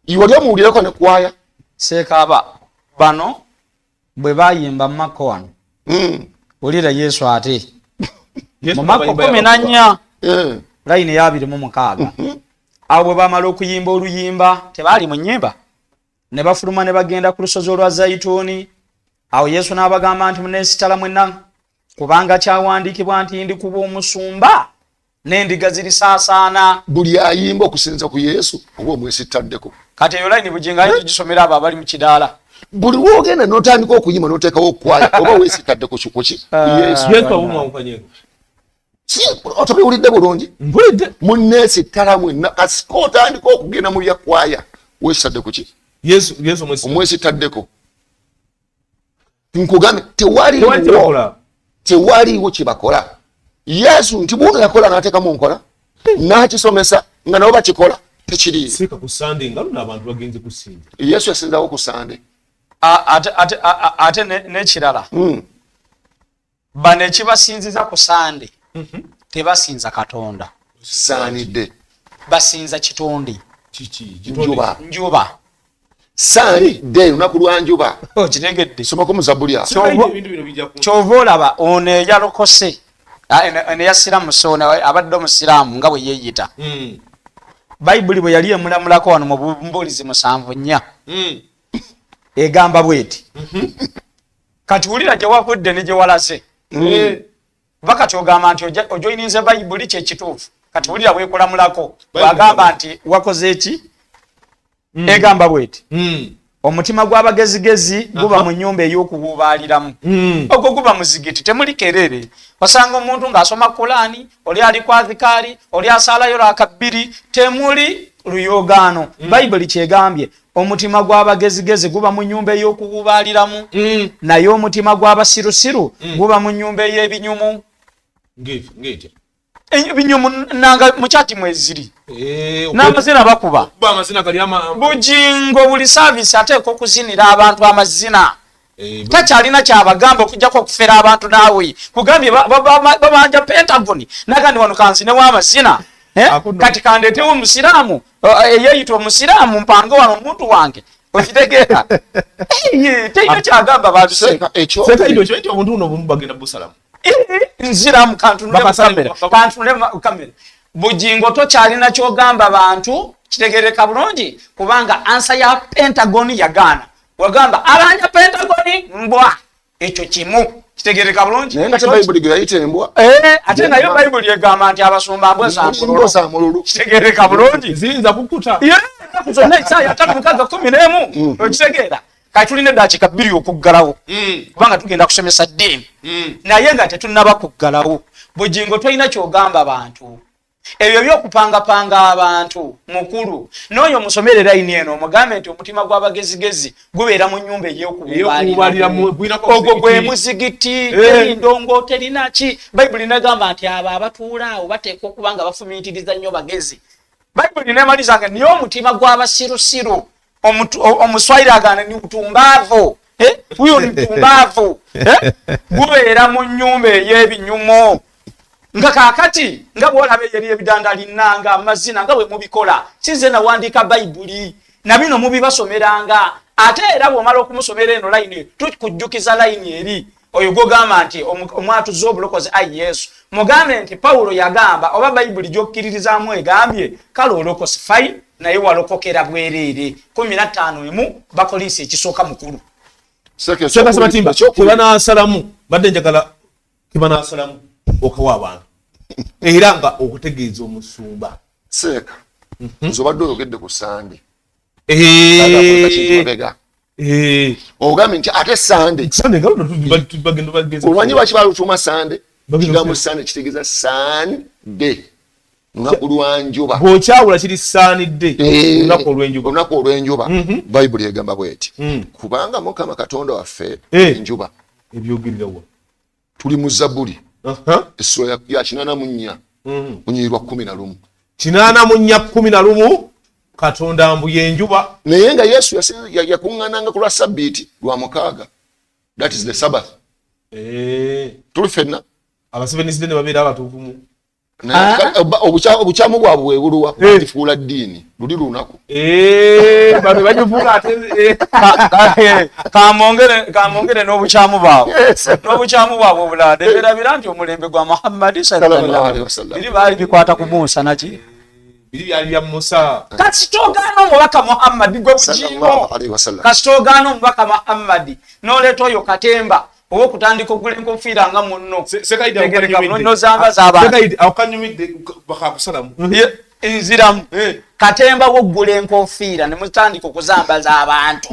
Iwe oli omuwulireko ne kwaya. Seekaaba bano bwe bayimba mu Makko wano. Wulira Yesu ate. Mu Makko 14 layini ya 26. Awo bwe bamala okuyimba oluyimba tebaali mu nnyimba ne bafuluma ne bagenda ku lusozi olwa Zayituuni. Awo Yesu n'abagamba nti muneesitala mwenna kubanga kyawandiikibwa nti ndikuba omusumba n'endiga zirisaasaana. Buli ayimba okusinza ku Yesu oba omwesittaddeko. Kati eyo layini Bugingo ayinza ogisomera abo abali mu kidaala. Buli lw'ogenda n'otandika okuyimba n'oteekawo okwaya oba weesittadde ku ki? Yesu. Otobiwulidde bulungi? Mpulidde. Munneesittala mwenna kasika otandika okugenda mu bya kwaya weesittadde ku ki? Yesu omwesittaddeko. Nkugambe tewaliiwo kye bakola. Yesu nti buno yakola n'ateekamu nkola n'akisomesa nga nabo bakikola tekiriiyo. Seeka ku Sande nga luno abantu bagenze kusinza. Yesu yasinzawo ku Sande. Ate n'ekirala bano ekibasinziza ku Sande tebasinza Katonda. Saanidde. Basinza kitonde. Kiki? Njuba. Njuba. Sande lunaku lwa njuba. Okitegedde. Somako mu Zabbuli awo. Kyova olaba ono eyalokose eno eyasiramusa ono abadde omusiraamu nga bwe yeeyita. Bayibuli bwe yali emulamulako wano mu Bubuulizi 74 egamba bw'eti. Kati wulira gye wavudde ne gye walaze. Kuba kati ogamba nti ojoyininze Bayibuli kye kituufu. Kati wulira bw'ekulamulako bw'agamba nti wakoze eki? Egamba bw'eti. Omutima gw'abagezigezi guba mu nnyumba ey'okuwuubaaliramu. Ogwo guba muzigiti temuli kerere. Osanga omuntu ng'asoma Kulaani, oli ali ku adhikaari, oli asaalayo raaka 2, temuli luyoogaano. Bayibuli kyegambye omutima gw'abagezigezi guba mu nnyumba ey'okuwuubaaliramu, naye omutima gw'abasirusiru guba mu nnyumba ey'ebinyumu. Ebinyumu nanga mukyati mweziri. N'amazina bakuba. Bugingo buli service ateekwa okuzinira abantu amazina. Takyalina kyabagamba okujjako okufera abantu naawe. Kugambye babanja Pentagon nagandi wano kanzinewo amazina. Kati kandeetewo omusiraamu eyeeyita omusiraamu mpange wano omuntu wange. Okitegeera? Terina kyagamba bantu. Omuntu buno obumu bagenda busalamu. Nziramu kantunule mu kamera. Bugingo tokyalina kyogamba bantu kitegeereka bulungi kubanga ansa ya Pentagon yagaana. Wagamba abanja Pentagon mbwa ekyo kimu kitegeereka bulungi. Naye nga Bayibuli ge yayita embwa. Ate nayo Bayibuli egamba nti abasumba mbwa za mululu. Kitegeereka bulungi. Ziyinza kukuta. Ennaku zonna Isaaya 56:11. Okitegeera? Kati tulina eddakiika 2 okuggalawo kubanga tugenda kusomesa ddiini. Naye nga tetunnaba kuggalawo. Bugingo tolina ky'ogamba bantu. Ebyo by'okupangapanga abantu mukulu. N'oyo musomere layini eno omugambe nti omutima gw'abagezigezi gubeera mu nnyumba ey'okuwuubaaliramu. Ogwo gwe muzigiti, teri ndongo, terina ki. Bayibuli n'egamba nti abo abatuula awo bateekwa okuba nga bafumiitiriza nnyo bagezi. Bayibuli n'emaliza nga naye omutima gw'abasirusiru omuswayiri agamba ni utumbaavu. Huyo ni mtumbaavu. Gubeera mu nnyumba ey'ebinyumo. Nga kaakati nga bw'olaba eyeri ebidandali nnanga amazina nga bwe mubikola sinze nawandiika Bayibuli na bino mubibasomeranga. Ate era bw'omala okumusomera eno layini tukujjukiza layini eri oyo gw'ogamba nti omwatuza obulokozi ayi Yesu mugambe nti Pawulo yagamba oba Bayibuli gy'okkiririzaamu egambye kale olokose fine naye walokokera bwereere 15 Bakolinsi ekisooka mukulu. Seka Sematimba kebanaasalamu badde njagala kebanaasalamu okawa abantu era nga okutegeeza omusumba. Seeka nze obadde oyogedde ku Sande. Ogambye nti ate Sande. Olwanyi lwaki balutuuma Sande? Kigambo Sande kitegeeza Sande. Lunaku lwa njuba. Bw'okyawula kiri saanidde. Olunaku olw'enjuba. Olunaku olw'enjuba. Bayibuli egamba bw'eti. Kubanga Mukama Katonda waffe enjuba. Ebyogerera wa? Tuli mu Zabbuli. Essula ya 84 lunyiriri lwa 11. 84 11. Katonda mbu yenjuba. Naye nga Yesu yakuŋŋaananga ku lwa Sabbiiti lwa mukaaga, that is the Sabbath. Tuli ffenna. Abaseveniside ne babeera abatuufu. Obukyamu bwabwe bwebuluwa bagifuula ddiini luli lunaku. Bano bagifuula ate kamwongere n'obukyamu bwabwe. N'obukyamu bwabwe obulala teberabira nti omulembe gwa Muhammad sallallahu alaihi wasallam biri baali bikwata ku Musa naki biri byali bya Musa. Kasita ogaana omubaka Muhammad gwe bugingo, kasita ogaana omubaka Muhammad n'oleeta oyo katemba ow'okutandika okugula enkofiira nga munno nozamba z'abantu nziramu katemba w'okugula enkofiira ne mutandika okuzambaza abantu.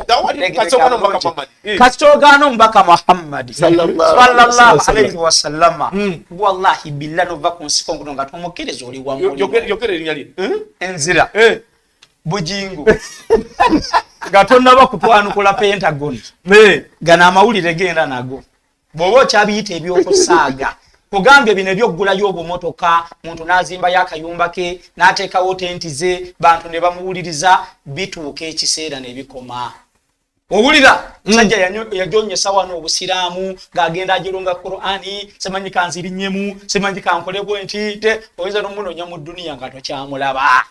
Kasita ogaana omubaka Muhammad sallallahu alaihi wasallama wallahi billah nova ku nsiko nguno nga tomukkiriza oli wa muliro. Enzira Bujingo nga tonnaba kutwanukula Pentagon gano amawulire genda nago bw'oba okyabiyita ebyokusaaga kugambye bino ebyokugulayo obumotoka muntu n'azimbayo akayumba ke n'ateekawo tenti ze bantu ne bamuwuliriza bituuka ekiseera ne bikoma. Owulira musajja yajonyesa wano obusiraamu ng'agenda agironga Qur'ani simanyi kanzirinnyemu simanyi kankole bwe nti te oyinza n'omunoonya mu dduniya nga tokyamulaba.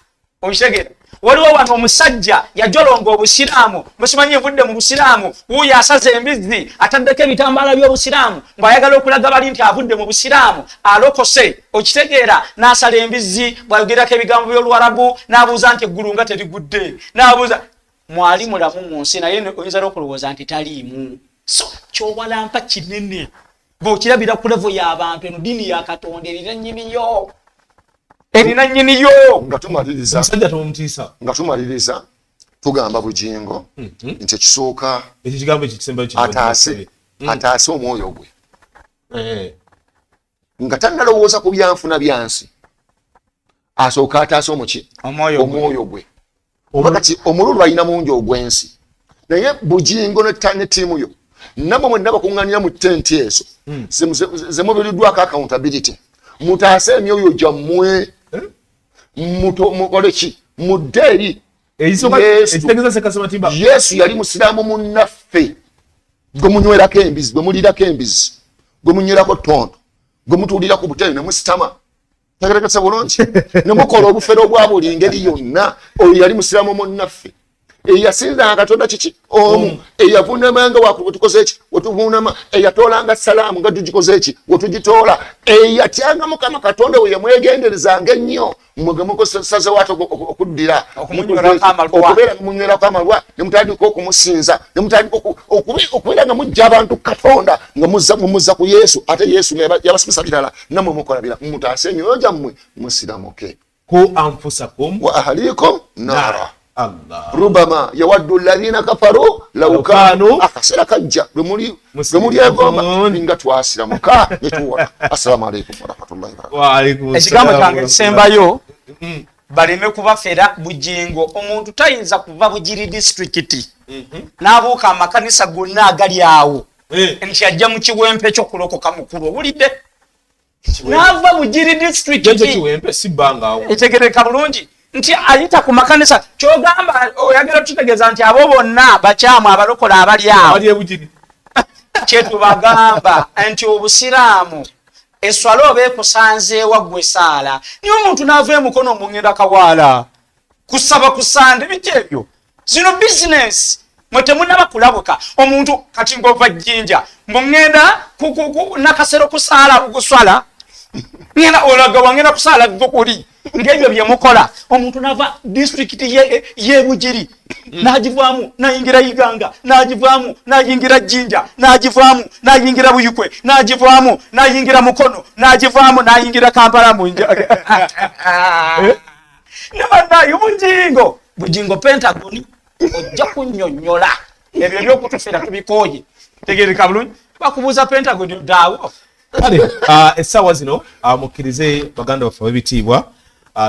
Okitegera waliwo wano omusajja yajolonga obusiraamu musimanyi nvudde mu busiraamu wuuyo asaze embizzi ataddeko ebitambaala by'obusiraamu ng'ayagala okulaga bali nti avudde mu busiraamu alokose. Okitegeera n'asala embizzi bw'ayogerako ebigambo by'Oluwarabu n'abuuza nti eggulu nga terigudde n'abuuza mwali mulamu mu nsi naye oyinza n'okulowooza nti taliimu. So kyowalampa kinene bw'okirabira ku levo y'abantu eno ddiini ya Katonda erina nnyiniyo erina nnyiniyo. Nga tumaliriza omusajja tomutiisa. Nga tumaliriza tugamba Bugingo nti ekisooka ekigambo ekisembayo ataase omwoyo gwe nga tannalowooza ku byanfuna byansi asooka ataase omuki omwoyo gwe oba kati omululu alina mungi ogw'ensi naye Bugingo ne ttiimu yo nammwe mwenna bakuŋŋaanira mu tenti ezo ze mubiriddwako accountability mutaase emyoyo gyammwe mukole ki mudde eri Yesu yali musiraamu munnaffe gwe munywerako embizi gwe mulirako embizi gwe munywerako ttondo gwe mutuulira ku butebe ne musitama tegerekese bulungi ne mukola obufere obwa buli ngeri yonna oyo yali musiraamu munnaffe eyasinzanga Katonda kiki omu eyavunamanga wetukoze eki wetuvunama eyatoolanga salaamu nga tugikoze eki wetugitoola eyatyanga Mukama Katonda we yamwegenderezanga ennyo mmwe mukosazewo ate okuddira okubeera munywerako amalwa ne mutandika okumusinza ne mutandika okubeera nga mujja abantu Katonda nga mumuzza ku Yesu ate Yesu yabasomesa birala nammwe mukola birala mutaase emyoyo gyammwe musiramuke. Ku anfusakum wa ahlikum nara Allah. Rubama yawaddu alladhina kafaru law kanu akaseera kajja lwe muli egomba nga twasiramuka ne tuwona. Assalamu alaikum warahmatullahi wabarakatuh. Wa alaikum ekigambo kyange kisembayo baleme kubafera Bugingo. Omuntu tayinza kuva Bugiri disitulikiti n'abuuka amakanisa gonna agali awo nti ajja mu kiwempe ky'okulokoka mukulu owulidde n'ava Bugiri disitulikiti etegereka bulungi nti ayita ku makanisa kyogamba oyagala tutegeeza nti abo bonna bakyamu abalokola abali awo kyetubagamba nti obusiraamu eswala oba ekusanzeewa ggwe saala niye omuntu n'ava emukono omungenda kawaala kusaba kusande biki ebyo zino bizinesi mwe temunnaba kulabuka. Omuntu kati ng'ova Jjinja ng'oŋŋenda Nakasero kusaala kuswala ngenda olaga wangenda kusaala gukuli ng'ebyo bye mukola. Omuntu n'ava disitulikiti y'e Bugiri n'agivaamu n'ayingira Iganga n'agivaamu n'ayingira Jjinja n'agivaamu n'ayingira Buyikwe n'agivaamu n'ayingira Mukono n'agivaamu n'ayingira Kampala munja ne bannaye Bugingo Bugingo Pentagon ojja kunnyonnyola ebyo ebyokutufera tubikooye tegereka bulungi bakubuuza Pentagon oddaawo. Kale essaawa zino mukkirize baganda baffe ab'ebitiibwa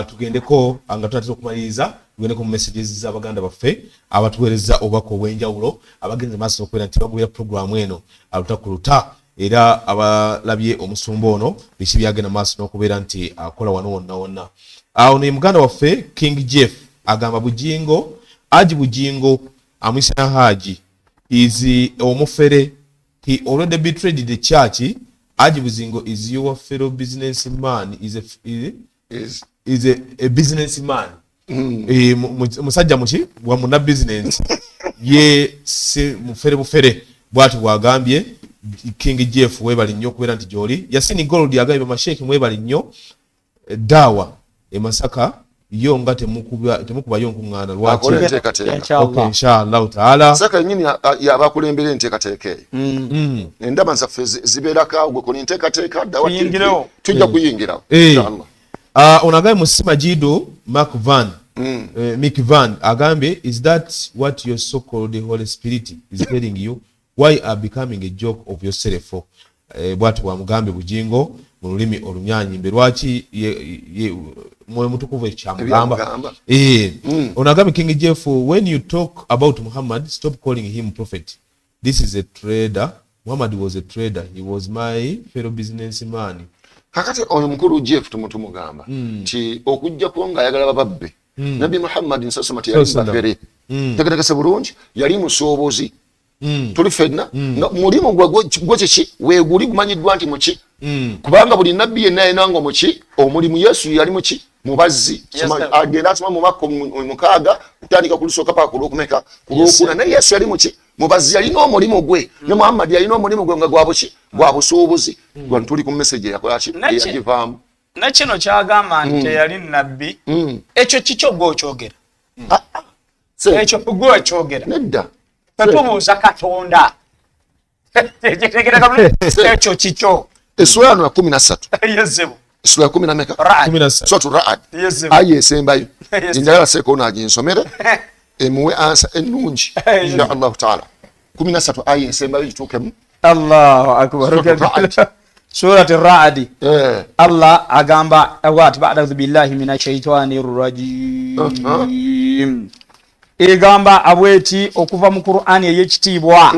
tugendeko nga tunatera okumaliriza tugendeko mu messages z'abaganda baffe abatuweereza obubaka obw'enjawulo abagenze maaso okubeera nti bagubira puroguramu eno luta ku luta era abalabye omusumba ono biki byagenda maaso n'okubeera nti akola wano wonna wonna. Ono ye muganda waffe King Jeff. Agamba Bujingo, Haji Bujingo amwisana Haji is omufere, he already betrayed the church. Haji Bujingo is your fellow businessman, is a businessman. Musajja muki wa muna business ye si mufere bufere bwati bwagambye. King Jeff webali nnyo okubeera nti gy'oli. Yasini Gold agambye bamasheki mwebali nnyo dawa e Masaka yo nga temukubayo nkuŋŋaana lwaki? Akole enteekateeka. Inshallah. Okay, inshallah taala. Masaka yennyini yabakulembera enteekateeka eyo. Endaba zaffe zibeerako awo, gwe kola enteekateeka dawa Tuyingirewo. tujja kuyingirawo. Inshallah. Ono agambye Musima Jido Mark Van, Mick Van agambye, is that what your so called Holy Spirit is telling you? Why are becoming a joke of yourself? Bw'ati bwamugambye Bujingo mu lulimi olunyanyimbe, lwaki mwoyo mutukuvu ekyamugamba. Ebyamugamba. Ono agambye King Jeff, when you talk about Muhammad, stop calling him prophet. This is a trader. Muhammad was a trader. He was my fellow businessman. Kakati oyo mukulu Jeff tumugamba nti okujjako ng'ayagala bababbe, Nabbi Muhammad nsasoma teyali Sallam. bafere, tegerekese bulungi, yali musuubuzi. Tuli ffenna nga mulimu gwe kiki weeguli gumanyiddwa nti muki, kubanga buli nabbi yenna yalinanga omuki omulimu. Yesu yali muki? Mubazzi. Yes, sir. Agenda asoma mu Makko 6 kutandika ku lusooka paka ku lwokumeka, ku lwokuna. Naye Yesu yali muki? Mubazzi, yalina omulimu gwe. Ne Muhammad yalina omulimu gwe nga gwa buki? Gwa busuubuzi. Wano tuli ku message eyakola ki? Eyagivaamu. Ne kino kyagamba nti teyali nabbi, ekyo kikyo gwe okyogera? Ekyo gwe okyogera? Nedda. Tetubuuza Katonda. Ekyo kikyo. Essula yano ya 13. Yezebo. Essula ya kumi na meka? Ra'd. 13. Suratu Ra'd. Yezebo. Aya esembayo. Yes. Njagala seeka ono aginsomere emuwe ansa ennungi insha Allahu taala. 13 aya esembayo gituukemu. Allahu akbar. Suratu Ra'd. Surati Ra'd. Allah agamba wati ba'da a'udhu billahi minash shaitani rrajim. Egamba abweti okuva mu Qur'ani ey'ekitiibwa,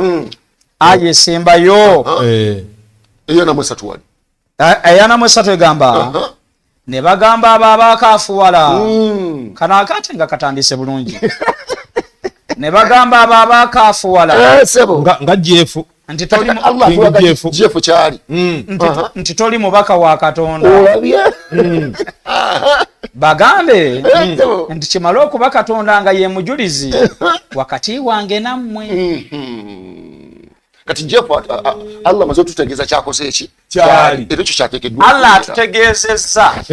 aya esembayo. Eyo namwe esatu wali. Eyana esatu egamba, ne bagamba abo abakaafuwala, kano akate nga katandise bulungi, ne bagamba abo abakaafuwala Sebo. Nga Jeff. Nti toli Allah King atulaga Jeff. Jeff kyali. Nti toli mubaka wa Katonda. Olabye? Bagambe Sebo. nti kimale okuba Katonda nga ye mujulizi wakati wange nammwe. Kati Jeff Allah amaze otutegeeza kyakoze eki? Kyali. Era ekyo kyateekeddwa. Allah atutegeezezza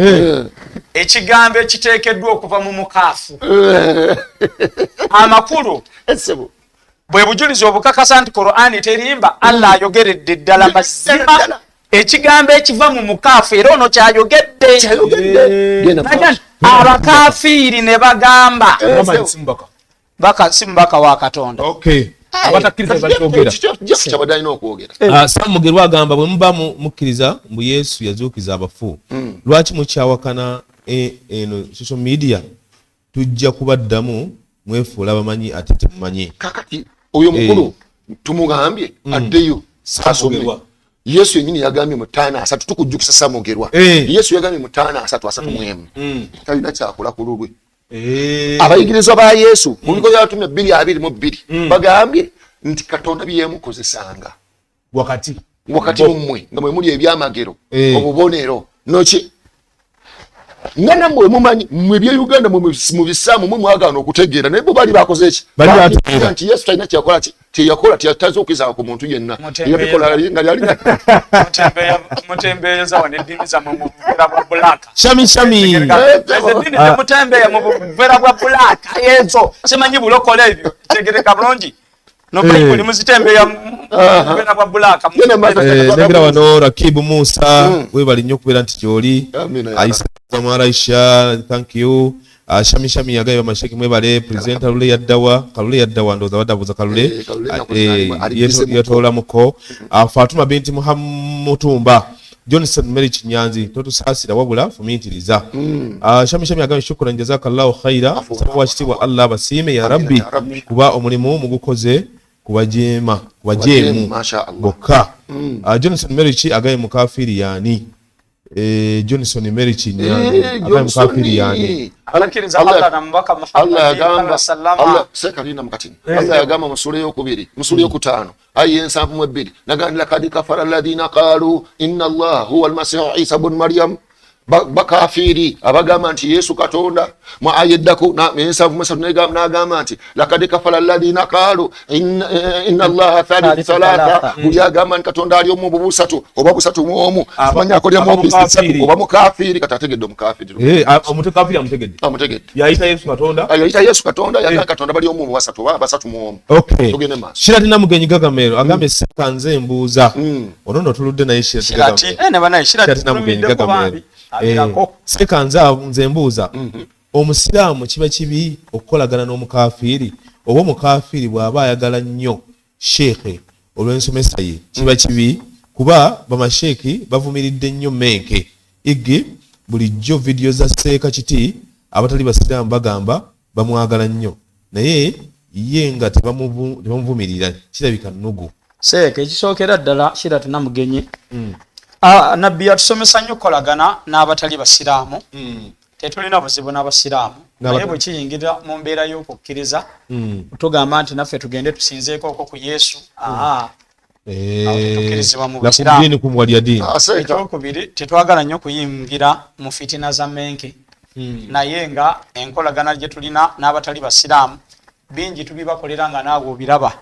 ekigambo ekiteekeddwa okuva mu mukaafu. Amakulu, Sebo. bwe bujulizi obukakasa nti Qur'ani terimba. Allah ayogeredde ddala mazima ekigambo ekiva mu mukaafu, era ono kyayogedde. Kyayogedde. Genda Naga nti abakafiiri ne bagamba Muhammad si mubaka. Baka si mubaka wa Katonda. Okay. Abatakkiriza bakyogera. Jeff kyabadde alina okwogera. Sam Mugerwa agamba bwe muba mukkiriza mbu Yesu yazuukiza abafu, lwaki mukyawakana eno social media? Tujja kubaddamu, mwefuula abamanyi ate temumanyi. Kakati oyo mukulu tumugambye addeyo Sam asome. Mugerwa. Yesu yennyini yagambye mu 5:30, tukujjukisa Samugerwa. Yesu yagambye mu 5:30, 31 talina kyakola ku lulwe. Abayigirizwa ba Yesu mu bikolwa by'abatume 2:22 bagambye nti Katonda byemukozesanga wakati wakati mummwe nga mwe muli ebyamagero, obubonero noki, nga nammwe mumanyi mmwe ebye Uganda mwe mubisaamu, mwe mwagaana okutegeera, naye bo baali bakoze eki? Bali Baali bategeera. nti Yesu talina kyeyakola ki teyakola tazuukiza ku muntu yenna. Yabikola nga lyali Mutembeeyeza wano eddiini zammwe mu buveera bwa bulaaka. Shami shami. Eddiini temutembeeya mu buveera bwa bulaaka ezo, simanyi bulokola ebyo, tegereka bulungi no Bayibuli muzitembeeya mu buveera bwa bulaaka. Genda maaso. Nengera wano Rakibu Musa, webali nnyo okubeera nti gy'oli. Amina ya Aisa Mwaraisha, thank you. Shami shami yagaye bamasheki mwebale. Presenter Lule yaddawa? Kalule yaddawa? Ndowooza badde abuuza Kalule. Kalule ennaku zino ali busy muko. Yatoolamuko. Fatuma binti Mutumba Johnson Mary Kinyanzi, totusaasira wabula fumiitiriza. Shami shami agambye shukran jazakallahu khaira. Afu. Nsaba wakitiibwa Allah basiime ya Amina Rabbi, ya Rabbi. kuba omulimu mugukoze kubajeema Kubajeemu, kubajeemu masha Allah. bokka. Johnson Mary ki agambye mukafiiri yaani? Johnson Mary Eh, Chinyani yani Abakkiriza Allah na mubaka Allah Muhammad yagamba sallama. Allah sekalina mukatini Allah yagamba mu sura eyokubiri mu sura eyokutaano aya 72 nagamba lakad kafara alladhina qalu inna allaha huwa almasihu isa bun maryam. Bakafiri abagamba nti Yesu Katonda. Mu aya eddako 73 n'agamba nti lakad kafara alladhina qalu inna allaha thalithu thalatha. Buli agamba nti Katonda ali omu busatu oba busatu mu omu, simanyi akolera mu ofisi Abamukafiri. ssatu oba mukafiri. Kati ategedde omukafiri. Omutekafiri amutegedde. Amutegedde. Yayita Yesu Katonda. Yayita Yesu Katonda, yagamba Katonda bali omu mu basatu oba basatu mu omu. Okay. Tugende maaso. Shirati Namugenyi Gagamero agambye seka nze mbuuza. Ono nno tuludde naye Shirati Shirati Gagamero. eh ne banaye Shirati Shirati Namugenyi tulumiddeko Gagamero. bambi. Abirako. Seka nze mbuuza. Omusiraamu kiba kibi okukolagana n'omukafiiri oba omukafiiri bw'aba ayagala nnyo sheekhe olw'ensomesa ye kiba kibi kuba bamasheeki bavumiridde nnyo menke iggi bulijjo vidiyo za Seeka Kiti abatali basiraamu bagamba bamwagala nnyo naye ye nga tebamuvumirira kirabika nnugu. Seeka ekisookera ddala Shirati Namugenyi. Nabbi yatusomesa nnyo okukolagana n'abatali basiraamu. Tetulina buzibu n'abasiraamu naye bwe kiyingira mu mbeera y'okukkiriza tugamba nti naffe tugende tusinzeeko okwo ku Yesu. Awo tetukkirizibwa mu Busiraamu. Lakum diinukum waliya diini. Aseeka. Ekyokubiri tetwagala nnyo kuyingira mu fitina za menke naye nga enkolagana gye tulina n'abatali basiraamu bingi tubibakolera nga naawe obiraba.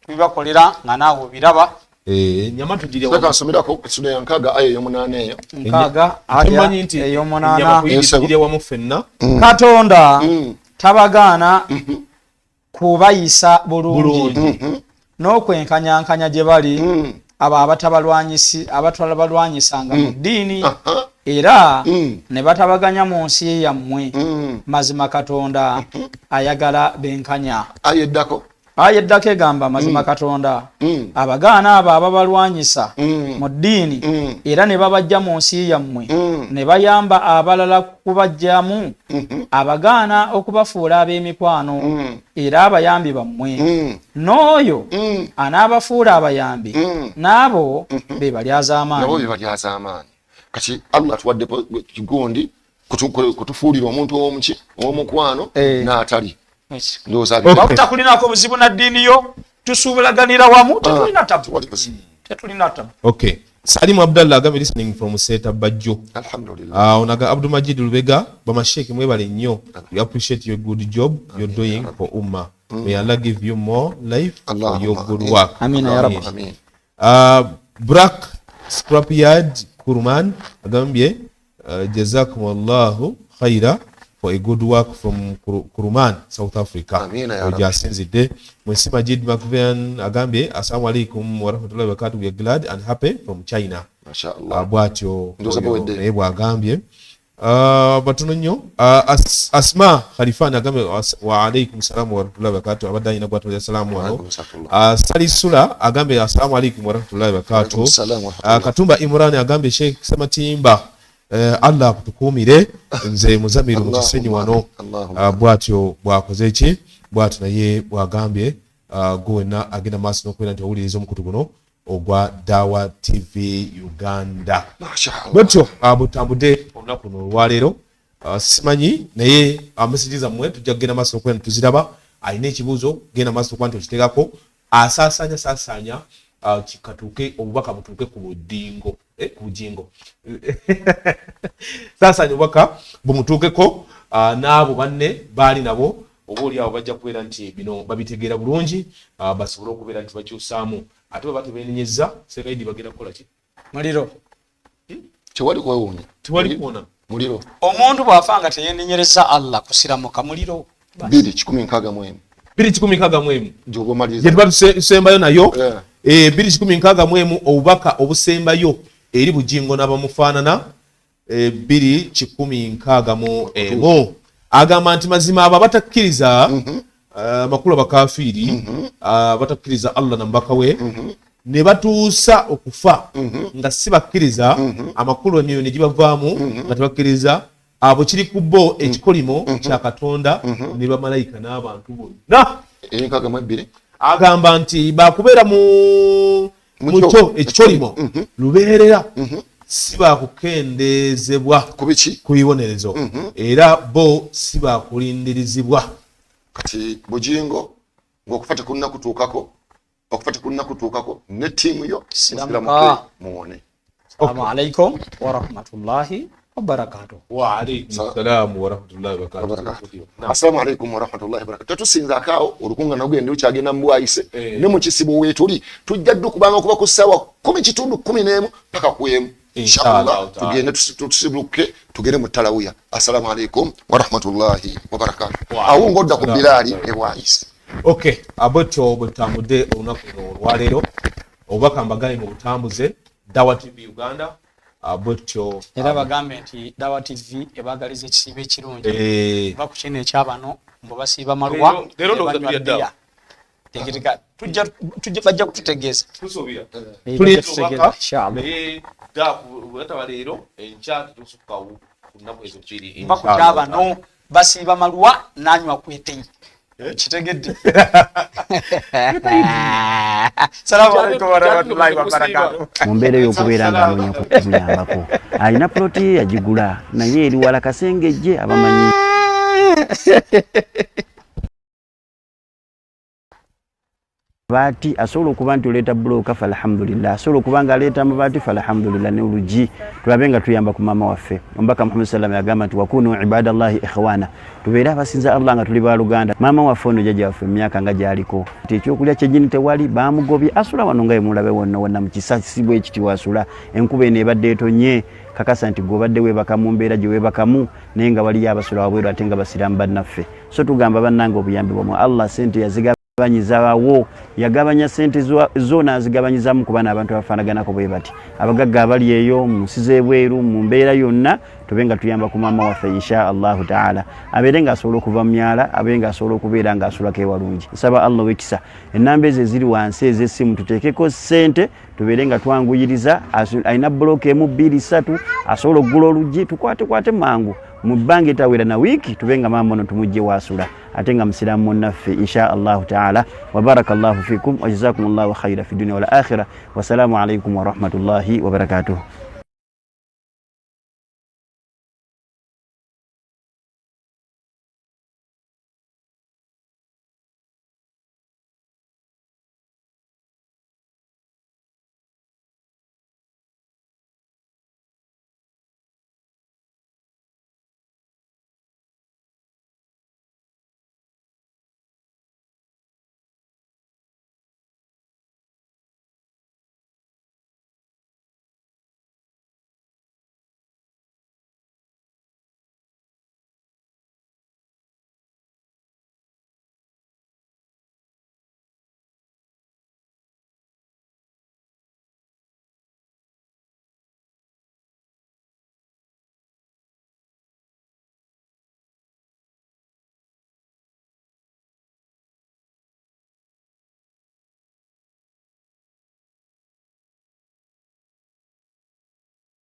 Tubibakolera nga naawe obiraba. Nyama tugirya Seka nsomerako essula ya 6 aya 8 eyo. 6 aya Tumanyi nti 8. ennyama tugirya wamu ffenna. Katonda tabagaana kubayisa bulungi n'okwenkanyankanya gye bali abo abatabalwanyisanga mu ddiini era ne batabaganya mu nsi yammwe. Mazima Katonda ayagala benkanya. Aya eddako. Aya eddako egamba mazima Katonda abagaana abo ababalwanyisa mu ddiini era ne babajja mu nsi yammwe ne bayamba abalala kubajjamu abagaana okubafuula ab'emikwano era abayambi bammwe n'oyo anaabafuula abayambi n'abo be balyazaamaanyi. Nabo be balyazaamaanyi. Kati Allah atuwadde kigundi kutufuulira omuntu ow'omuki ow'omukwano n'atali. Ndowooza Takulinako buzibu na ddiini yo, tusuubulaganira wamu, tetulina tabu. Tetulina tabu. Okay. Salimu Abdallah agambye listening from Seta Bajjo. Alhamdulillah. Onaga Abdul Majid Lubega bamasheki mwebale nnyo. We appreciate your good job you're doing for Ummah. May Allah give you more life for your good work. Amina ya Rabbi. Amin. Brak Scrapyard Kurman agambye jazakumullahu khaira for a good work from Kuruman, South Africa. Amina ya Rabbi. Ojasinzidde. Mwensi Majid McVean agambye assalamu alaikum wa rahmatullahi wa barakatuh, we are glad and happy from China. Mashallah. Bwatyo Ndowooza bwedde. naye bwagambye. Batono nnyo. Asma Khalifani agambye wa alaikum salamu wa rahmatullahi wa barakatuh, abadde alina gwatulira salaamu wano. Alaikum salam. Salisula agambye assalamu alaikum wa rahmatullahi wa barakatuh. Alaikum salam wa rahmatullahi. Katumba Imran agambye Sheikh Sematimba Allah akutukuumire nze Muzamiru mu Kisenyi wano. Allahumma. Bwatyo bwakoze ki bwatyo naye bwagambye gwe wenna agenda maaso n'okubeera nti owuliriza omukutu guno ogwa Dawa TV Uganda. Mashallah. Bwetyo butambudde olunaku luno olwaleero. Simanyi naye mesagi zammwe tujja kugenda maaso n'okubeera nti tuziraba. Alina ekibuuzo genda maaso okuba nti okiteekako asaasaanya saasaanya kikatuuke obubaka butuuke ku budingo ku bujingo. Saasaanya obubaka bumutuukeko n'abo banne baali nabo oba oli awo bajja kubeera nti bino babitegeera bulungi basobole okubeera nti bakyusaamu ate bwe batebeenenyezza Sekaidi bagenda kukola ki? Muliro. Tewali kwewuunya. Tewali kuwona. Muliro. Omuntu bw'afa nga teyenenyereza Allah kusiramuka muliro. 261. 261. Gy'oba omaliriza. Gye tuba tusembayo nayo. 261 obubaka obusembayo eri Bujingo n'abamufaanana 261 agamba nti mazima abo abatakkiriza amakulu abakafiiri abatakkiriza Allah na mubaka we ne batuusa okufa nga si bakkiriza amakulu emyoyo ne gibavaamu nga tebakkiriza abo kiri ku bo ekikolimo kya Katonda ne bamalayika n'abantu bonna. 62. Agamba nti bakubeera mu kyo ekikolimo lubeerera. Si bakukendeezebwa Ku biki? Ku bibonerezo. Era bo si bakulindirizibwa. Kati Bujingo, ng'okufa tekunnakutuukako, okufa tekunnakutuukako ne ttiimu yo, Siramuka. musiramuke muwone. Assalamu alaikum warahmatullahi wabarakatuh. Wa alaikum salamu warahmatullahi wabarakatuh. Wabarakatuh. Assalamu alaikum warahmatullahi wabarakatuh. Tetusinzaako awo, olukunga nagenda lukyagenda mu bwayise. Eh. Ne mu kisibo weetuli tujja dde okubanga okuba ku ssaawa 10:45 paka ku 1. Inshallah inshallah ta'ala. Tugende tusibuke tugende mu talawuya. Assalamu alaikum warahmatullahi wabarakatuh. Wa Awo ng'odda ku alaikum Biraali salam. ebwayise. Okay, abwetyo bwe tutambudde olunaku luno olwaleero, obubaka mbagaye mu butambuze Dawa TV Uganda, bwetyo. Era bagambe nti Dawa TV ebagaliza ekisiibo ekirungi. Eh, va ku kino ekyabano mbu basiiba malwa. Leero ndowooza ne banywa tulya ddawa. bbiya. Tegereka, tujja bajja kututegeeza. Tusuubira. Eh, Tuleeta bajja kututegeeza, obubaka, inshallah. Naye bwetaba leero, enkya tetusukkawo ku nnaku ezo 2. Va ku kyabano basiiba malwa nanywa kweteyi, kitegedde? Salamu alaikum warahmatullahi wabarakatuh. Mu mbeera ey'okubeera ng'anoonya kumuyambako, alina puloti ye yagigula naye eri wala Kasengejje, abamanyi baati asobola okuba nti oleeta bulooka, fe alhamdulillah. Asobola okuba nga aleeta amabaati, fe alhamdulillah, ne olugi tulabe nga tuyamba ku maama waffe. Omubaka Muhammad sallam yagamba nti wakunu ibadallahi ikhwana, tubeere abasinza Allah nga tuli baluganda. Maama waffe ono, jjajja waffe, emyaka nga gyaliko nti ekyokulya kyenyini tewali, bamugobye, asula wano nga yemulabe wonna wonna mu kisasi bwe kiti wasula. Enkuba eno ebadde etonye, kakasa nti gwe obadde weebaka mu mbeera gye weebakamu, naye nga waliyo abasula wabweru ate nga basiraamu bannaffe. So tugamba bannange, obuyambi bwamwe, Allah sente yazigabanyizawo, yagabanya sente zo n'azigabanyizamu ku bana abantu abafaanaganako bwe bati, abagagga abali eyo mu nsi z'ebweru. Mu mbeera yonna tube nga tuyamba ku maama waffe, insha Allahu taala, abeere ng'asobola okuva mu myala, abeere ng'asobola okubeera ng'asulako ewalungi. Nsaba Allah owekisa, enamba ezo eziri wansi ez'essimu tuteekeko ssente, tubeere nga twanguyiriza. Alina bulooka emu, bbiri, ssatu, asobola okugula oluggi, tukwatekwate mangu mu bbanga etawera na wiiki, tube nga maama ono tumugye waasula ate nga musiraamu munnaffe, insha Allahu taala. Wabaraka llahu fikum wajazakum llahu khaira fi dunia wal akhira. Wasalaamu alaikum warahmatullahi wabarakatuh.